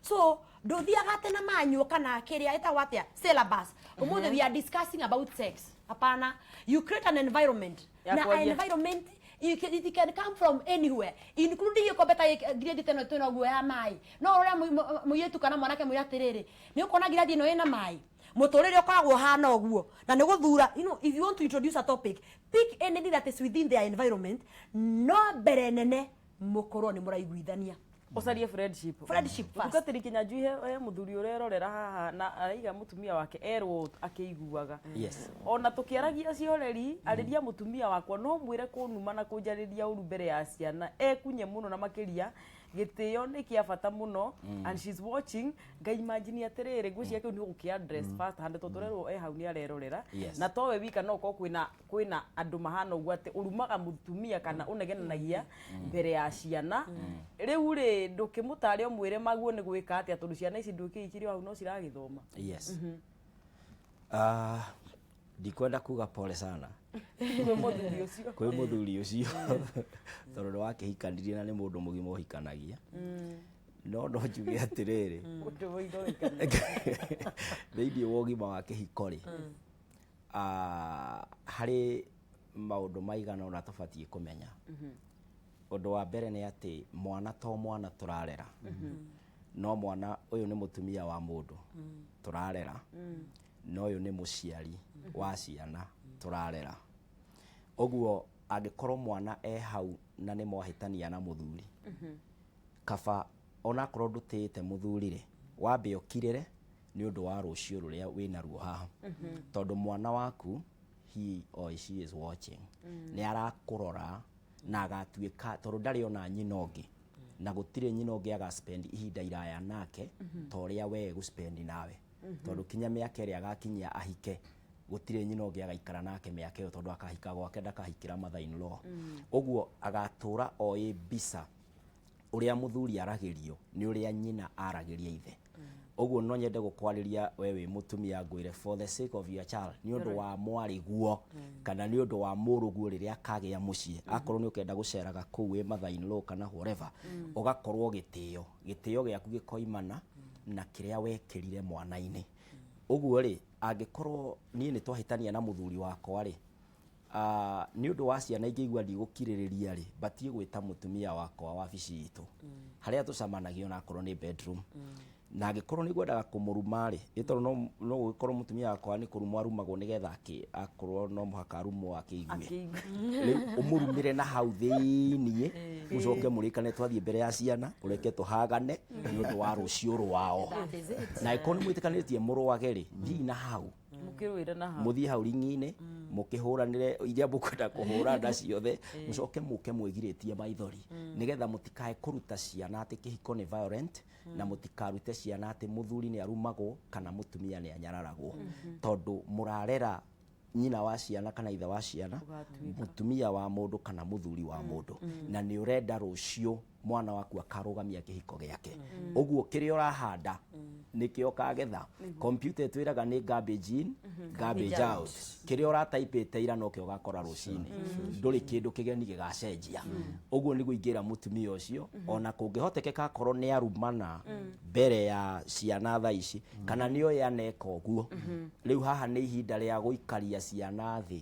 So ndũthiaga atĩ na manyuo kana kĩrĩa ĩtagwo atĩa, syllabus, ũmũthĩ we are discussing about sex. Hapana, you create an environment Ya na kwaria. Environment it can come from anywhere, including gĩkombe ta ngirĩndi teno twĩna guo ya maĩ. No ũrĩa mũirĩtu kana mwanake mwĩre atĩrĩrĩ, nĩ ũkuona ngirathi ĩno ĩna maĩ, mũtũrĩre ũkoragwo ũhana ũguo, na nĩ gũthura. If you want to introduce a topic, pick anything that is within their environment, no mbere nene mũkorwo nĩ mũraiguithania. Ũcarie friendship. Friendship first. Mũtungatĩri Kĩnyanjui, he mũthuri ũrerorera haha na araiga mũtumia wake erwo akĩiguaga. Ona tũkĩaragia cioreri, arĩria mũtumia wakwa, no mwĩre kũnuma na kũnjarĩria ũru mbere ya ciana ekunye mũno, na makĩria gĩtĩo nĩ kĩa bata mũno, and she's watching. Ngaimagine atĩrĩrĩ, ngwĩciria kĩu nĩ ũgũkĩ address first hand, tondũ tũrerwo e hau nĩ arerorera. Na towe wika, no ũkorwo kwĩna andũ mahana ũguo atĩ ũrumaga mũtumia kana ũnegenanagia mbere ya ciana. Rĩu rĩ, ndũkĩmũtare ũmwĩre maguo nĩ gwĩka atĩa, tondũ ciana ici ndũkĩikire o hau no ciragĩthoma. Yes. Ndikwenda kuga pole sana kwĩ mũthuri ũcio. Kwĩ mũthuri ũcio, tondũ nĩ wakĩhikanirie na nĩ mũndũ mũgima ũhikanagia, no njuge atĩrĩrĩ, mũndũ mũgima ũhikanagia. Thĩinĩ wa ũgima wa kĩhiko rĩ, harĩ maũndũ maigana ũna tũbatiĩ kũmenya. Ũndũ wa mbere nĩ atĩ mwana to mwana tũrarera, no mwana ũyũ nĩ mũtumia wa mũndũ tũrarera, na ũyũ nĩ mũciari wa ciana tũrarera. Ũguo angĩkorwo mwana e hau na nĩ mwahĩtania na mũthuri, kaba onakorwo ndũtĩĩte mũthuri rĩ, wambe ũkirĩre nĩ ũndũ wa rũciũ rũrĩa wĩnaruo haha, tondũ mwana waku, he or she is watching, nĩ arakũrora na agatuĩka, tondũ ndarĩ ona nyina ũngĩ, na gũtirĩ nyina ũngĩ aga spend ihinda iraya nake ta ũrĩa we gũspend nawe, tondũ kinya mĩaka ĩrĩa agakinyia ahike, gũtirĩ nyina ũngĩ agaikara nake mĩaka ĩyo, tondũ akahika gwake, ndakahikĩra mother in law. Ũguo agatũra oĩ mbica ũrĩa mũthuri aragĩrio nĩ ũrĩa nyina aragĩria ithe. Ũguo no nyende gũkwarĩria we wĩ mũtumia, ngwĩre for the sake of your child, nĩ ũndũ wa mwarĩguo kana nĩ ũndũ wa mũrũguo rĩrĩa akagĩa mũciĩ, akorwo nĩ ũkenda gũceraga kũu wĩ mother in law kana whatever, ũgakorwo gĩtĩo gĩtĩo gĩaku gĩkoimana na kĩrĩa wekĩrire mwana-inĩ. Ũguo rĩ, angĩkorwo niĩ nĩ twahĩtania na mũthuri wakwa rĩ, nĩ ũndũ wa ciana ingĩigua ndigũkirĩrĩria rĩ, batiĩ gwĩta mũtumia wakwa wabici itũ harĩa tũcemanagia, onakorwo nĩ bedroom, na angĩkorwo nĩ ngwendaga kũmũruma rĩ, ĩ tondũ no gũgĩkorwo mũtumia wakwa nĩ kũrumwo arumagwo nĩgetha akorwo no mũhaka arumwo akĩigue. Akĩigue. Rĩu ũmũrumĩre na hau thĩiniĩ, mũcoke mũrĩkane twathiĩ mbere ya ciana, ũreke tũhagane nĩ ũndũ wa rũciũ rwao. That is it. Na angĩkorwo nĩ mwĩtĩkanĩrĩtie mũrũage rĩ, thiĩi na hau. Mũkĩrũĩre na hau. Mũthiĩ hau ring'i-inĩ, mũkĩhũranĩre iria mũkwenda kũhũrana ciothe, mũcoke mũke mwĩgirĩtie maithori, nĩgetha mũtikae kũruta ciana atĩ kĩhiko nĩ violent, na mũtikarute ciana atĩ mũthuri nĩ arumagwo kana mũtumia nĩ anyararagwo, tondũ mũrarera nyina wa ciana kana ithe wa ciana, Ũgatuĩka. Mũtumia wa mũndũ kana mũthuri wa mũndũ, na nĩ ũrenda rũciũ mwana waku akarũgamia kĩhiko gĩake. Ũguo kĩrĩa ũrahanda nĩkĩo ũkagetha. Computer ĩtwĩraga nĩ garbage in, garbage out. Kĩrĩa ũrataipĩte ira nokĩo ũgakora rũcinĩ, ndũrĩ kĩndũ kĩgeni gĩgacenjia. Ũguo nĩguo ingĩra mũtumia ũcio, ona kũngĩhotekeka akorwo nĩ arumana mbere ya ciana thaa ici kana nĩ oĩ aneka ũguo, rĩu haha nĩ ihinda rĩa gũikaria ciana thĩ,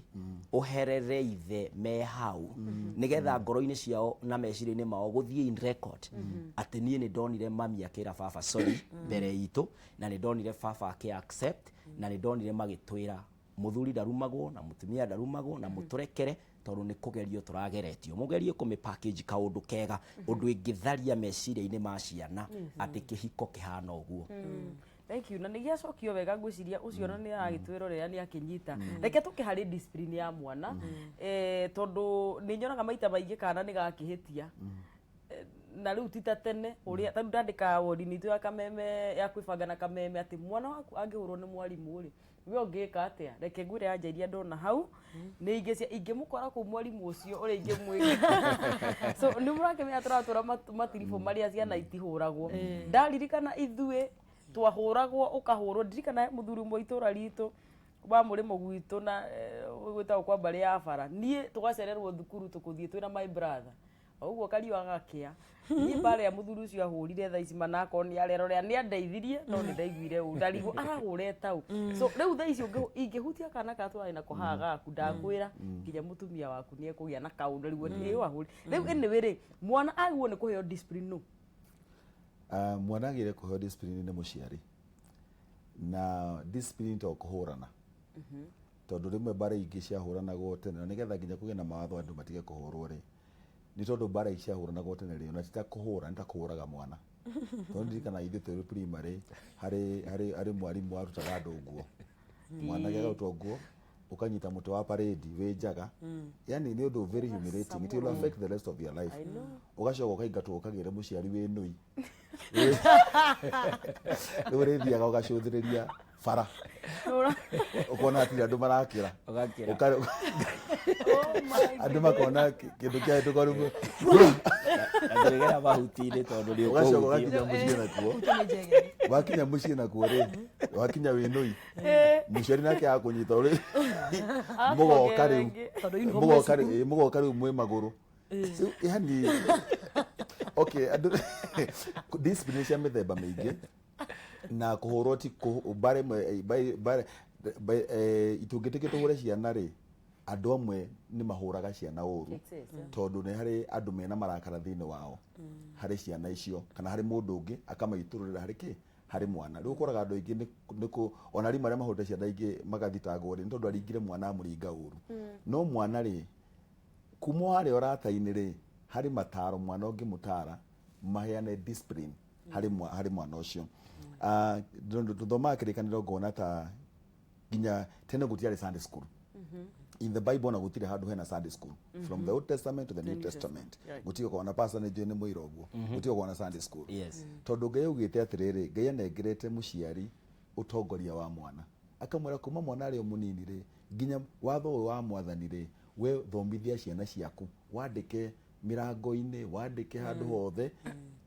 ũherere ithe me hau, nĩgetha ngoro-inĩ ciao na meciria-inĩ mao gũthiĩ in record atĩ niĩ nĩ ndonire mami akĩra baba sorry mbere itũ, na nĩ ndonire baba akĩ accept, na nĩ ndonire magĩtwĩra mũthuri ndarumagwo na mũtumia ndarumagwo, na mũtũrekere tondũ nĩ kũgerio tũrageretio. Mũgerie kũmĩ package kaũndũ kega, ũndũ ĩngĩtharia meciria-inĩ ma ciana atĩ kĩhiko kĩhana ũguo. Thank you. Na nĩ gĩacokio wega, ngwĩciria ũcio ona nĩ aragĩtwĩrorera nĩ akĩnyita. Reke tũke harĩ discipline ya mwana, tondũ nĩ nyonaga maita maingĩ kana nĩ gakĩhĩtia. Na rĩu ti ta tene ũrĩa ta rĩu ndandĩkaga wodi-inĩ itũ ya Kameme ya kwĩbanga na Kameme atĩ mwana waku angĩhũrwo nĩ mwarimũ rĩ, we ũngĩka atĩa? Reke ngwĩre anja iria ndona hau nĩ ingĩ cia ingĩmũkora kũu mwarimũ ũcio ũrĩa ingĩmwĩka. So nĩ mũrakĩmenya tũratũra matiribũ marĩa ciana itihũragwo. Ndaririkana ithuĩ twahũragwo, ũkahũrwo. Ndirikana he mũthuri ũmwe itũra ritũ wa mũrĩmo gwitũ na gwĩtagwo kwa mbarĩ ya bara, niĩ tũgacererwo thukuru tũkũthiĩ twĩna my brother o ũguo kariũa gakĩa. Niĩ mbara ĩrĩa mũthuri ũcio ahũrire thaa ici manakorwo nĩ arerorera, nĩ andeithirie, no nĩ ndaiguire ũru ndarigwo arahũra ĩtaũ. So rĩu thaa ici ingĩhutia kana karĩa tũrarĩ nako haha gaku, ndakwĩra nginya mũtumia waku nĩ ekũgĩa na kaũndũ rĩu ĩĩ wahũri. Rĩu anyway rĩ, mwana agĩrĩirwo nĩ kũheo discipline no? Mwana agĩrĩire kũheo discipline nĩ mũciari, na discipline to kũhũrana, tondũ rĩmwe mbara ingĩ ciahũranagwo tene, na nĩgetha nginya kũgĩe na mawatho andũ matige kũhũrwo rĩ, nĩ tondũ mbara ici ciahũranagwo tene rĩ, ona ti ta kũhũra, nĩ ta kũhũraga mwana, tondũ ndirikana ithuĩ twĩ primary harĩ mwarimũ warutaga andũ nguo, mwanake akarutwo nguo, ũkanyita mũtĩ wa parade wĩ njaga, yani nĩ ũndũ very humiliating, it will affect the rest of your life. Ũgacoka ũkaingatwo ũkagĩre mũciari wĩ nũi, rĩu ũrĩthiaga ũgacũthĩrĩria bara ũkona hatirĩ andũ marakĩra. Ũgakĩra. Oh my. Andũ makona kĩndũ kĩahĩtũka rĩu. Na ndũrĩgera mahuti-inĩ tondũ nĩ ũgacoka ũkũhutio. Ũgakinya mũciĩ nakuo, wakinya mũciĩ nakuo rĩ, wakinya wĩ nũi, mũciari nake akũnyita ũrĩ mũgoka rĩu. Tondũ uniform Mũgoka rĩu, ĩ, mũgoka rĩu mwĩ magũrũ. Rĩu, yani okay, andũ discipline cia mĩthemba mĩingĩ na kũhũrwo ti mbara ĩmwe, itũngĩtĩkio tũhũre ciana rĩ, andũ amwe nĩ mahũraga ciana ũru. Excess, yeah. Tondũ nĩ harĩ andũ mena marakara thĩinĩ wao harĩ ciana icio kana harĩ mũndũ ũngĩ akamaitũrũrĩra harĩ kĩ harĩ mwana. Rĩu ũkoraga andũ aingĩ ona arimũ arĩa mahũrĩte ciana ingĩ magathitangwo rĩ, nĩ tondũ aringire mwana amũringa ũru. No mwana rĩ, kuma o harĩa ũrata-inĩ rĩ, harĩ mataro mwana ũngĩmũtara maheane discipline harĩ mwana ũcio. Tũthomaga kĩrĩkanĩro ngona ta nginya tene gũtiarĩ Sunday school. In the Bible ona gũtirĩ handũ hena Sunday school, from the Old Testament to the New Testament. Gũtirĩ kona pastor nĩ njũĩ nĩ mũira ũguo, gũtirĩ kona Sunday school. Tondũ Ngai augĩte atĩrĩrĩ, Ngai anengerete mũciari ũtongoria wa mwana, akamwĩra kuma mwana arĩ o mũnini rĩ, nginya watho ũyũ wa mwathani rĩ, we thomithia ciana ciaku, wandĩke mĩrango-inĩ, wandĩke handũ hothe.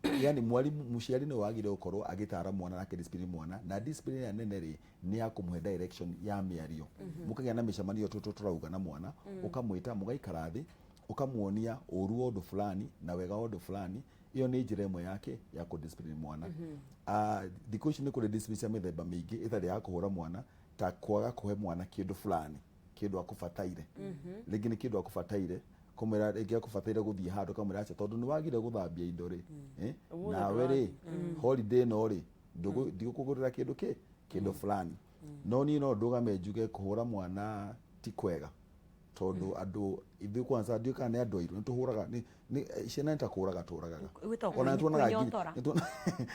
Yani mwarimu, mũciari nĩwe wagĩrĩire gũkorwo agĩtara mwana na akĩdiscipline mwana, na discipline ĩrĩa nene rĩ, nĩ ya kũmũhe direction ya mĩario. Mũkagĩa na mĩcemanio tũtũ tũrauga na mwana, ũkamwĩta mũgaikara thĩ, ũkamuonia ũru wa ũndũ fulani na wega wa ũndũ fulani. Ĩyo nĩ njĩra ĩmwe yake ya kũdiscipline mwana. Thikũ ici nĩ kũrĩ discipline cia mĩthemba mĩingĩ ĩtarĩ ya kũhũra mwana, ta kwaga kũhe mwana kĩndũ fulani, kĩndũ akũbataire. Rĩngĩ nĩ kĩndũ akũbataire, kũmwĩra rĩngĩ akũbataire gũthiĩ handũ, kamwĩra aca, tondũ nĩ wagire gũthambia indo rĩ, Ũmũthĩ nawe rĩ, holiday ĩno rĩ, ndigũkũgũrĩra kĩndũ kĩndũ fulani. No niĩ no ndũgame njuge kũhũra mwana ti kwega, tondũ andũ ithuĩ kwanza, ndiũĩ kana nĩ andũ airũ, nĩ tũhũraga, ciana nĩ ta kũraga tũragaga. Gwĩtagwo Ona nĩtuonaga nginya kwĩnyotora.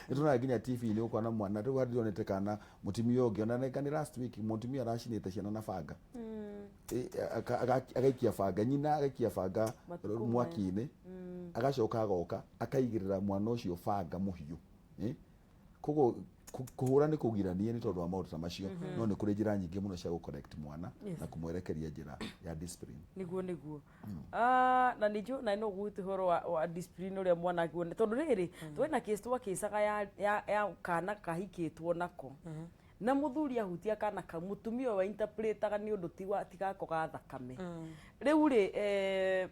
Nĩtuonaga nginya TV-inĩ, ũkona mwana rĩu ndionete kana mũtumia ũngĩ, ona nĩ nĩ last week mũtumia aracinĩte ciana na banga. Agaikia banga, nyina agaikia banga Matukũ maya. mwaki-inĩ, agacoka agoka akaigĩrĩra mwana ũcio banga mũhiũ. Koguo kũhũra nĩ kũgiranie nĩ tondũ wa maũndũ ta macio, no nĩ kũrĩ njĩra nyingĩ mũno cia gũ-correct mwana na kũmwerekeria njĩra ya discipline. Niguo. Na nĩ njũ na no gwĩte ũhoro wa discipline ũrĩa mwana agĩrĩirwo, tondũ rĩrĩ twĩna case twakĩcaga ya kana kahikĩtwo nako na mũthuri ahutia kana kau, mũtumia ũyũ interpretaga nĩ ũndũ tiwa tigako ga thakame. Rĩu rĩ,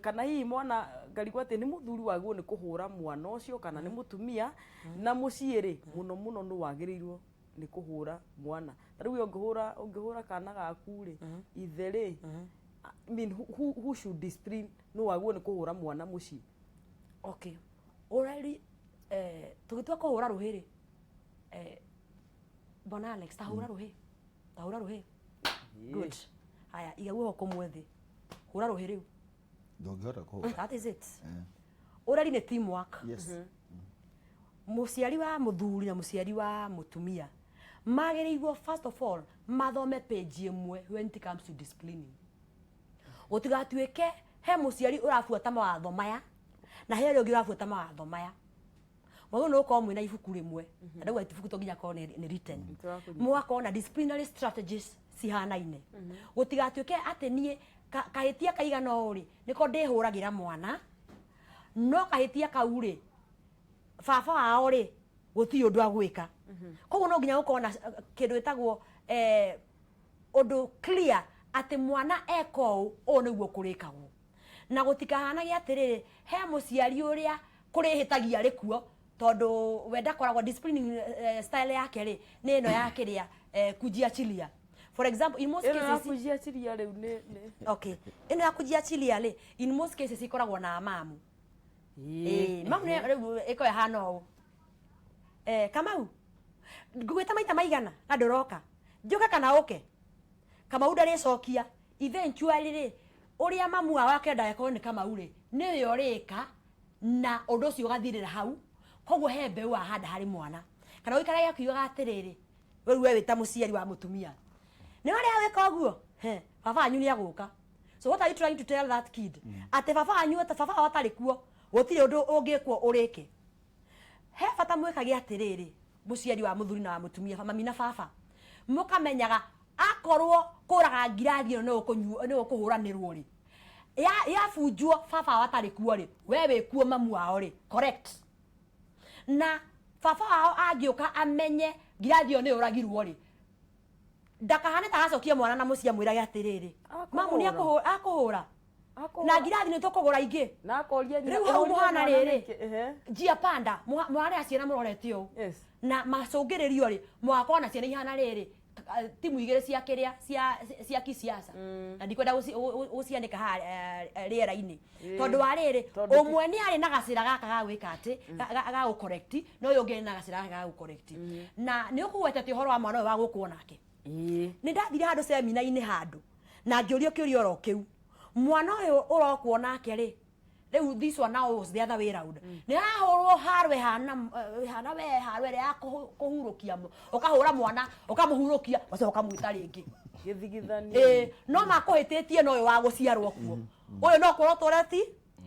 kana hihi mwana ngarigwo atĩ nĩ mũthuri wagĩrĩirwo nĩ kũhũra mwana ũcio kana nĩ mũtumia, na mũciĩ rĩ, mũno mũno nĩ wagĩrĩirwo nĩ kũhũra mwana? Ta rĩu ũngĩhũra kana gaku rĩ, ithe rĩ, I mean, who should discipline? Nĩ wagĩrĩirwo nĩ kũhũra mwana mũciĩ? Okay, ũreri, tũgĩtua kũhũra rũhĩ rĩ, bwana Alex, ta hũra rũhĩ, ta hũra rũhĩ. Good. Haya, iga guoko kũmwe thĩ, hũra rũhĩ rĩu. Ndũngĩhota kũhũra. That is it. Ũreri nĩ teamwork. Mũciari wa mũthuri na mũciari wa mũtumia magĩrĩirwo first of all mathome page ĩmwe when it comes to disciplining. Gũtigatuĩke he mũciari ũrabuata mawatho maya na he ũrĩa ũngĩ ũrabuata mawatho maya. Mwagĩrĩirwo nĩ gũkorwo mwĩna ibuku rĩmwe, na ndauga ibuku to nginya korwo nĩ written. Nĩtũrakũnyita. Mũgakorwo na disciplinary strategies cihanaine. Gũtigatuĩke atĩ niĩ kahĩtia kaigana ũũ rĩ, nĩko ndĩhũragĩra mwana, no kahĩtia kau rĩ, baba wao rĩ, gũtirĩ ũndũ agwĩka. Koguo no nginya gũkorwo na kĩndũ gĩtagwo ũndũ clear atĩ mwana eka ũũ, ũũ nĩguo kũrĩkagwo, na gũtikahanage atĩrĩrĩ, he mũciari ũrĩa kũrĩhĩtagia arĩ kuo, tondũ we ndakoragwo disciplining style yake rĩ, nĩ ĩno ya kĩrĩa, kujiachilia. For example, in most Ĩno ya cases kujiachilia rĩu nĩ Okay, ĩno ya kujiachilia rĩ, in most cases ikoragwo na mamu. Ĩĩ, mamu nĩ rĩu ĩkoragwo ĩhana ũũ: "Kamau, ngũgwĩta maita maigana na ndũroka? Njũke kana ũke?" Kamau ndarĩcokia. Eventually rĩ, ũrĩa mamu wao akenda ĩkorwo nĩ Kamau rĩ, nĩwe ũrĩka, na ũndũ ũcio ũgathirĩra hau. Koguo he mbeũ wahanda harĩ mwana. Kana ũikarage akiugaga atĩrĩrĩ, rĩu we wĩ ta mũciari wa mũtumia, nĩ warĩa wĩka ũguo, he baba wanyu nĩ agũka. So what are you trying to tell that kid? Atĩ baba wanyu, baba wao atarĩ kuo, gũtirĩ ũndũ ũngĩkwo ũrĩke. He bata mwĩkage atĩrĩrĩ, mũciari wa mũthuri na wa mũtumia, mami na baba, mũkamenyaga akorwo kũraga ngirathi ĩno nĩ ũkũhũranĩrwo rĩ, yabunjwo baba wao atarĩ kuo rĩ, we wĩ kuo mamu wao rĩ, correct. Na baba wao angĩũka amenye ngirathi ĩyo nĩ ũragirwo rĩ, ndakahane ta agacokia mwana na mũciĩ amwĩrage atĩrĩrĩ, mamu nĩ akũhũra na ngirathi nĩ tũkũgũra ingĩ. Na akoria nyina, Rĩu hau "Ũhũrire mũhana mwana rĩrĩ, nĩkĩ?" Ehe. njia panda mũrarera ciana mũrorete ũũ na macũngĩrĩrio rĩ, mũgakorwo na ciana ihana rĩrĩ, timu igĩrĩ cia kĩrĩa cia kisiasa, na ndikwenda gũcianĩka haha rĩera-inĩ, tondũ wa rĩrĩ, ũmwe nĩ arĩ na gacĩra gaka ga gwĩka atĩ ga gũcorrect, na ũyũ ũngĩ na gacĩra gaka ga gũcorrect. Na nĩ ũkũgwetete ũhoro wa mwana ũyũ wa gũkwo nake. Nĩ ndathire handũ semina-inĩ handũ na ngĩũrio kĩũria oro kĩu: mwana ũyũ ũrokwo nake rĩ, rĩu this one now was the other way round, nĩ arahũrwo haro ĩhana ĩhana we haro ĩrĩa ya kũhurũkia, ũkahũra mwana ũkamũhurũkia, ũgacoka ũkamwĩta rĩngĩ. Gĩthigithanio. Ĩĩ, no makũhĩtĩtie na ũyũ wa gũciarwo kuo, ũyũ no korwo tũreti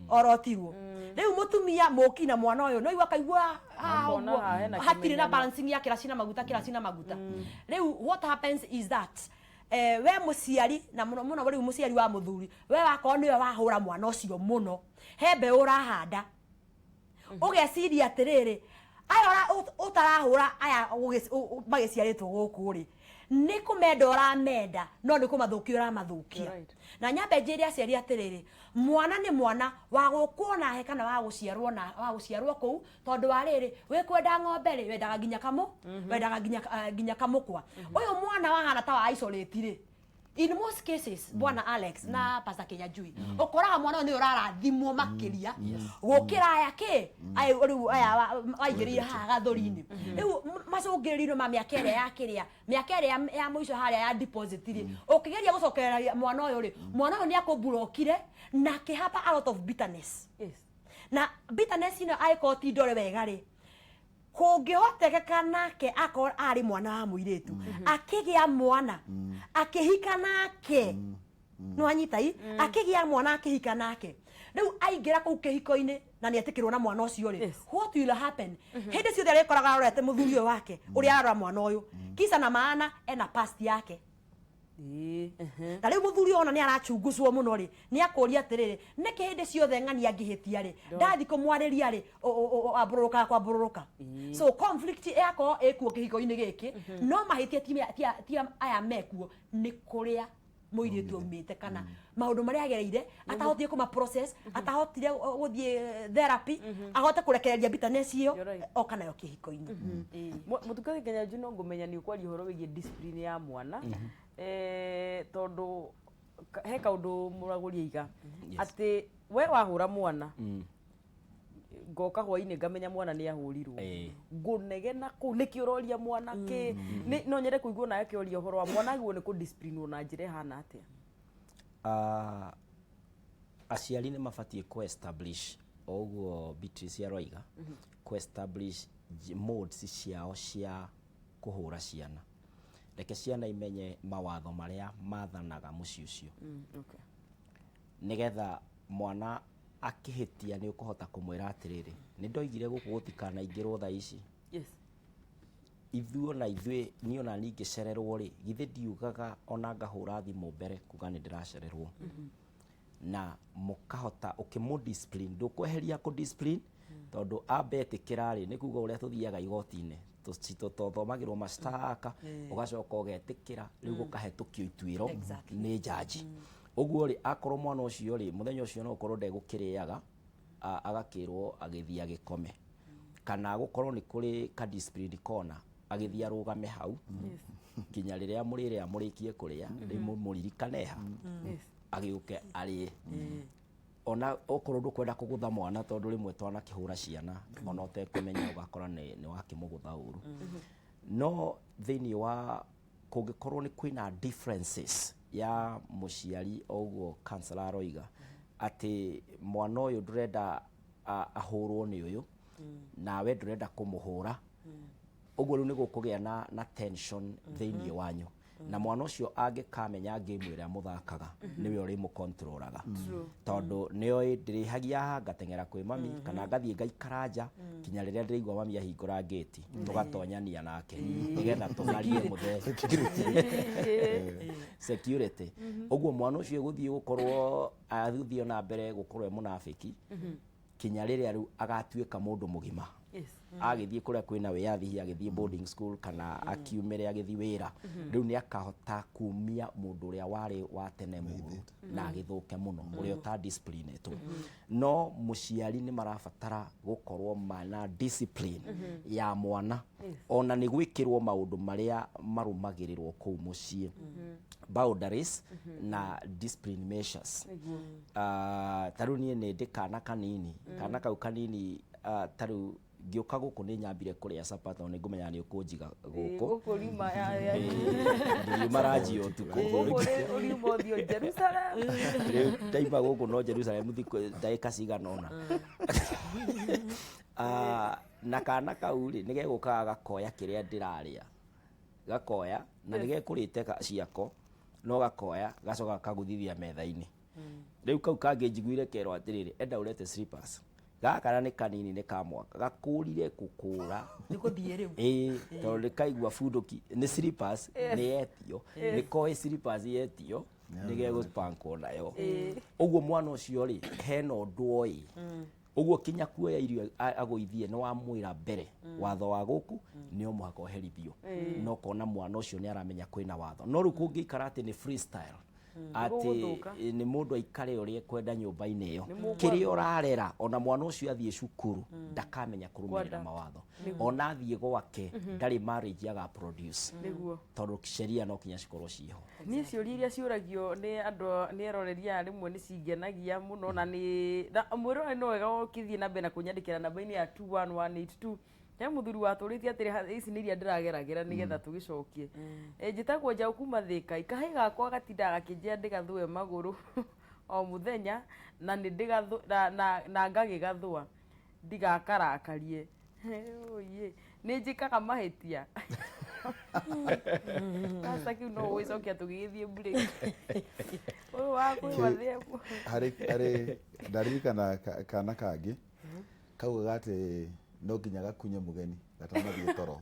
orotirwo. Rĩu mũtumia mũki na mwana ũyũ no igua akaigua haha Akona ũguo haha hena hatirĩ na kĩmenyano. balancing ya kĩraci na maguta, kĩraci na maguta. Rĩu what happens is that we mũciari, na mũno mũno rĩu mũciari wa mũthuri, we wakorwo nĩwe wahũra mwana ũcio mũno, he mbeũ ũrahanda. Ũgeciria atĩrĩrĩ, aya ũtarahũra aya magĩciarĩtwo gũkũ rĩ, nĩ kũmenda ũramenda, no nĩ kũmathũkia ũramathũkia. You're right. Na nyambe njĩre aciari atĩrĩrĩ, mwana nĩ mwana wa gũkwo nahe kana wa gũciarwo na wa gũciarwo kũu, tondũ wa rĩrĩ, wĩ kwenda ng'ombe rĩ, wendaga nginya kamũ, wendaga nginya kamũkwa. Ũyũ mwana wahana ta wa isolate rĩ, in most cases, bwana Alex na Pastor Kinyanjui, ũkoraga mwana ũyũ nĩ ũrarathimwo makĩria gũkĩra aya kĩ aya rĩu aya waigĩrĩire haha gathũri-inĩ. Rĩu macũngĩrĩrio ma mĩaka ĩrĩa ya kĩrĩa, mĩaka ĩrĩa ya mũico harĩa ya deposit rĩ, ũkĩgeria gũcokereria mwana ũyũ rĩ, mwana ũyũ nĩ akũmburokire na akĩhapa a lot of bitterness. Na bitterness ĩno angĩkorwo ti ndore wega rĩ, kũngĩhotekeka nake akorwo arĩ mwana wa mũirĩtu, akĩgĩa mwana, akĩhika nake, nĩ wanyita i, akĩgĩa mwana, akĩhika nake, rĩu aingĩra kũu kĩhiko-inĩ na nĩ etĩkĩrwo na mwana ũcio rĩ, what will happen? Hĩndĩ ciothe arĩkoraga arorete mũthuri ũyũ wake ũrĩa ararora mwana ũyũ, kisa na maana ena past yake. Na rĩu mũthuri ona nĩ arachunguzwo mũno rĩ, nĩ akũria atĩrĩrĩ, nĩkĩ hĩndĩ ciothe ng'ani angĩhĩtia rĩ, ndathi kũmwarĩria rĩ, ambũrũrũkaga kwambũrũrũka? So conflict yakorwo ĩkuo kĩhiko-inĩ gĩkĩ, no mahĩtia ti aya mekuo, nĩ kũrĩa mũirĩtu aumĩte kana maũndũ marĩa agereire atahotire kũma process, atahotire gũthiĩ therapy ahote kũrekereria bitterness ĩyo. You're right. Oka nayo kĩhiko-inĩ. Ĩĩ. Mũtungatĩri Kinyanjui, no ngũmenya nĩ ũkwaria ũhoro wĩgiĩ discipline ya mwana, tondũ he kaũndũ mũragũri aiga atĩ we wahũra mwana, ngoka hwainĩ ngamenya mwana nĩ ahũrirwo. Ngũnegena kũu nĩkĩ ũroria mwana kĩ? No nyende kũigua nawe kĩoria ũhoro wa mwana agĩrĩirwo nĩ kũdisciplinwo na njĩra ĩhana atĩa? Aciari nĩ mabatiĩ kũ establish o ũguo Beatrice aroiga, kũ establish modes ciao cia kũhũra ciana. Reke ciana imenye mawatho marĩa mathanaga mũciĩ ũcio, nĩgetha mwana akĩhĩtia nĩ ũkũhota kũmwĩra atĩrĩrĩ, nĩ ndoigire gũkũ gũtikanaingĩrwo thaa ici. Ithuĩ ona ithuĩ, niĩ ona ningĩcererwo rĩ, githĩ ndiugaga ona ngahũra thimũ mbere kuga nĩ ndĩracererwo? Na mũkahota ũkĩmũ discipline, ndũkweheria kũ discipline, tondũ ambe etĩkĩra rĩ, nĩ kuga ũrĩa tũthiaga igoti-inĩ tũthomagĩrwo mashtaka, ũgacoka ũgetĩkĩra, rĩu gũkahetũkio ituĩro nĩ jaji. Ũguo rĩ, akorwo mwana ũcio rĩ, mũthenya ũcio no ũkorwo ndegũkĩrĩaga, agakĩrwo agĩthiĩ agĩkome, kana gũkorwo nĩ kũrĩ ka discipline corner, agĩthiĩ arũgame hau nginya rĩrĩa mũrĩrĩa, mũrĩkie kũrĩa, rĩu mũririkane ha agĩũke arĩe. Ona okorwo ndũkwenda kũgũtha mwana, tondũ rĩmwe twanakĩhũra ciana ona ũtekũmenya, ũgakora nĩ wakĩmũgũtha ũru. No thĩinĩ wa kũngĩkorwo nĩ kwĩna differences ya mũciari, o ũguo counselor aroiga atĩ mwana ũyũ ndũrenda ahũrwo nĩ ũyũ, nawe ndũrenda kũmũhũra, ũguo rĩu nĩ gũkũgĩa na tension thĩinĩ wanyu. Na mwana ũcio angĩkamenya game ĩrĩa mũthakaga, nĩwe ũrĩmũkontrolaga, tondũ nĩoĩ ndĩrĩhagia haha ngateng'era kwĩ mami kana ngathiĩ ngaikara nja kinya rĩrĩa ndĩraigua mami ahingũra ngĩti, tũgatonyania nake nĩgetha tũng'arie mũthee security. Ũguo mwana ũcio gũthiĩ gũkorwo athiĩ na mbere gũkorwo e mũnabĩki kinya rĩrĩa rĩu agatuĩka mũndũ mũgima, agĩthiĩ kũrĩa kwĩna wĩyathi, hihi agĩthiĩ boarding school kana akiumĩre agĩthiĩ wĩra, rĩu nĩ akahota kumia mũndũ ũrĩa warĩ wa tene mũru na agĩthũke mũno, ũrĩa ũta disciplinetwo. No mũciari nĩ marabatara gũkorwo mana discipline ya mwana, ona nĩ gwĩkĩrwo maũndũ marĩa marũmagĩrĩrwo kũu mũciĩ, boundaries na discipline measures. Ta rĩu niĩ nĩ ndĩ kana kanini, kana kau kanini, ta rĩu ngĩũka gũkũ nĩ nyambire kũrĩa capa, tondũ nĩ ngũmenya nĩ ũkũnjiga gũkũ. Gũkũ riuma Ndiriuma ranji ũtukũ. Gũkũ ũriuma ũthiĩ Jerusalem. Rĩu ndaima gũkũ no Jerusalem thikũ ndagĩka cigana ũna. Na kana kau rĩ, nĩ gegũkaga gakoya kĩrĩa ndĩrarĩa, gakoya na nĩ gekũrĩte ciako, no gakoya gacoka gakaguthithia metha-inĩ. Rĩu kau kangĩ njiguire kerwo atĩrĩrĩ, enda ũrete slippers gaka na nĩ kanini, nĩ ka mwaka gakũrire gũkũra. Nĩ gũthiĩ rĩu. Ĩĩ, tondũ nĩ kaigua bunduki nĩ slippers nĩ yetio, nĩ koĩ slippers yetio nĩ gegũpankwo nayo. Ũguo mwana ũcio rĩ, hena ũndũ oĩ. Ũguo kinya kuoya irio agũithie nĩ wamwĩra mbere watho wa gũkũ nĩ o mũhaka ũherithio, no kona mwana ũcio nĩ aramenya kwĩna watho. No rĩu kũngĩikara atĩ nĩ freestyle, atĩ Gũgũthũka. Nĩ mũndũ aikare ũrĩa ekwenda nyũmba-inĩ ĩyo, Nĩ mũgwathwo. kĩrĩa ũrarera, ona mwana ũcio athiĩ cukuru ndakamenya kũrũmĩrĩra Kwenda. mawatho, ona athiĩ gwake ndarĩ marriage aga produce, Nĩguo. Tondũ sheria no kinya cikorwo ciĩho. Niĩ ciũria iria ciũragio nĩ andũ nĩ eroreri aya rĩmwe nĩ cingenagia mũno, na nĩ na mwĩroreri no wega ũkĩthiĩ na mbere na kũnyandĩkĩra namba-inĩ ya 21182. He mũthuri watũrĩtie atĩrĩ, ici nĩ iria ndĩrageragĩra nĩgetha tũgĩcokie. Njĩtagwo Njaũ kuma Thĩka. Kahĩ gakwa gatindaga gakĩnjĩra ndĩgathũe magũrũ o mũthenya na nĩ ndĩgathũ na ngagĩgathũa ndigakarakarie. Ũiĩ, nĩ njĩkaga mahĩtia? Pastor, kĩu no ũgĩcokia tũgĩgĩthiĩ break. Ũyũ wa kwĩmathĩa. Harĩ ndaririkana kana kangĩ kaugaga atĩ no nginya gakunye mũgeni gatanathiĩ toro.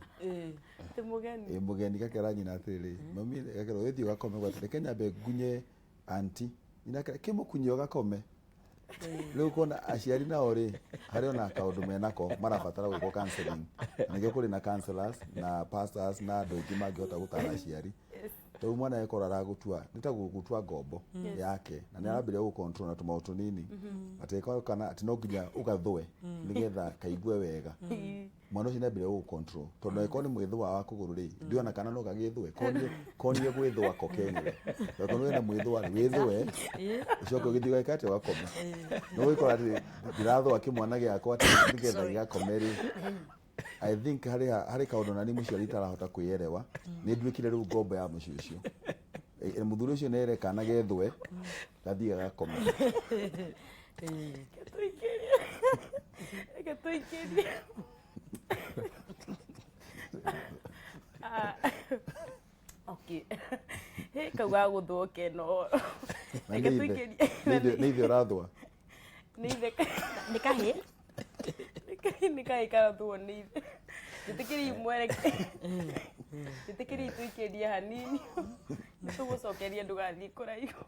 Ti mũgeni. Ĩ, mũgeni. Gakera nyina atĩrĩrĩ, "Mami," gakera, "wĩthiĩ ũgakome gwatĩ, reke nyambe ngunye anti." Nyina akera, "Kĩmũkunye ũgakome." Rĩu kuona aciari nao rĩ, harĩ ona kaũndũ menako marabatara gwĩkwo counseling, na nĩkĩo kũrĩ na counselors na pastors na andũ aingĩ mangĩhota gũtara aciari, tondũ mwana ekorwo aragũtua nĩ ta gũgũtua ngombo yake na nĩ arambĩrĩria gũcontrol na tũmaũndũ tũnini, atĩ ĩkorwo kana atĩ no nginya ũgathũe nĩgetha kaigue wega. Mwana ũcio nĩ ambĩrĩria gũgũcontrol, tondũ angĩkorwo nĩ mwĩthũa wa kũgũrũ rĩ, ndiona kana no gagĩthũe konie gwĩthũa ko kenyewe. Angĩkorwo wĩna mwĩthũa rĩ, wĩthũe ũcoke ũgĩthiĩ ũgeka atĩ ũgakome. No ũgĩkora atĩ ndĩrathũa kĩmwana gĩakwa atĩ nĩgetha gĩgakome rĩ, I think harĩ kaũndũ nani mũciari itarahota kwĩerewa. Nĩ nduĩkire rĩu ngombo ya mũciĩ ũcio. Mũthuri ũcio nĩ ere kana gethwe gathiĩ gagakome. Reke tũikĩrie, reke tũikĩrie. Ah, okay. Hĩ, kau gagũthwo keno. Na Reke nĩ ithe. tũikĩrie. Nĩ ithe ũrathũa. Nĩ ithe. Nĩ kahĩ. Nĩ kahĩ karathwo nĩ ithe. Njĩtĩkĩriai mwereke, njĩtĩkĩriai tũikĩrie hanini, nĩ tũgũcokeria, ndũgathiĩ kũraihu.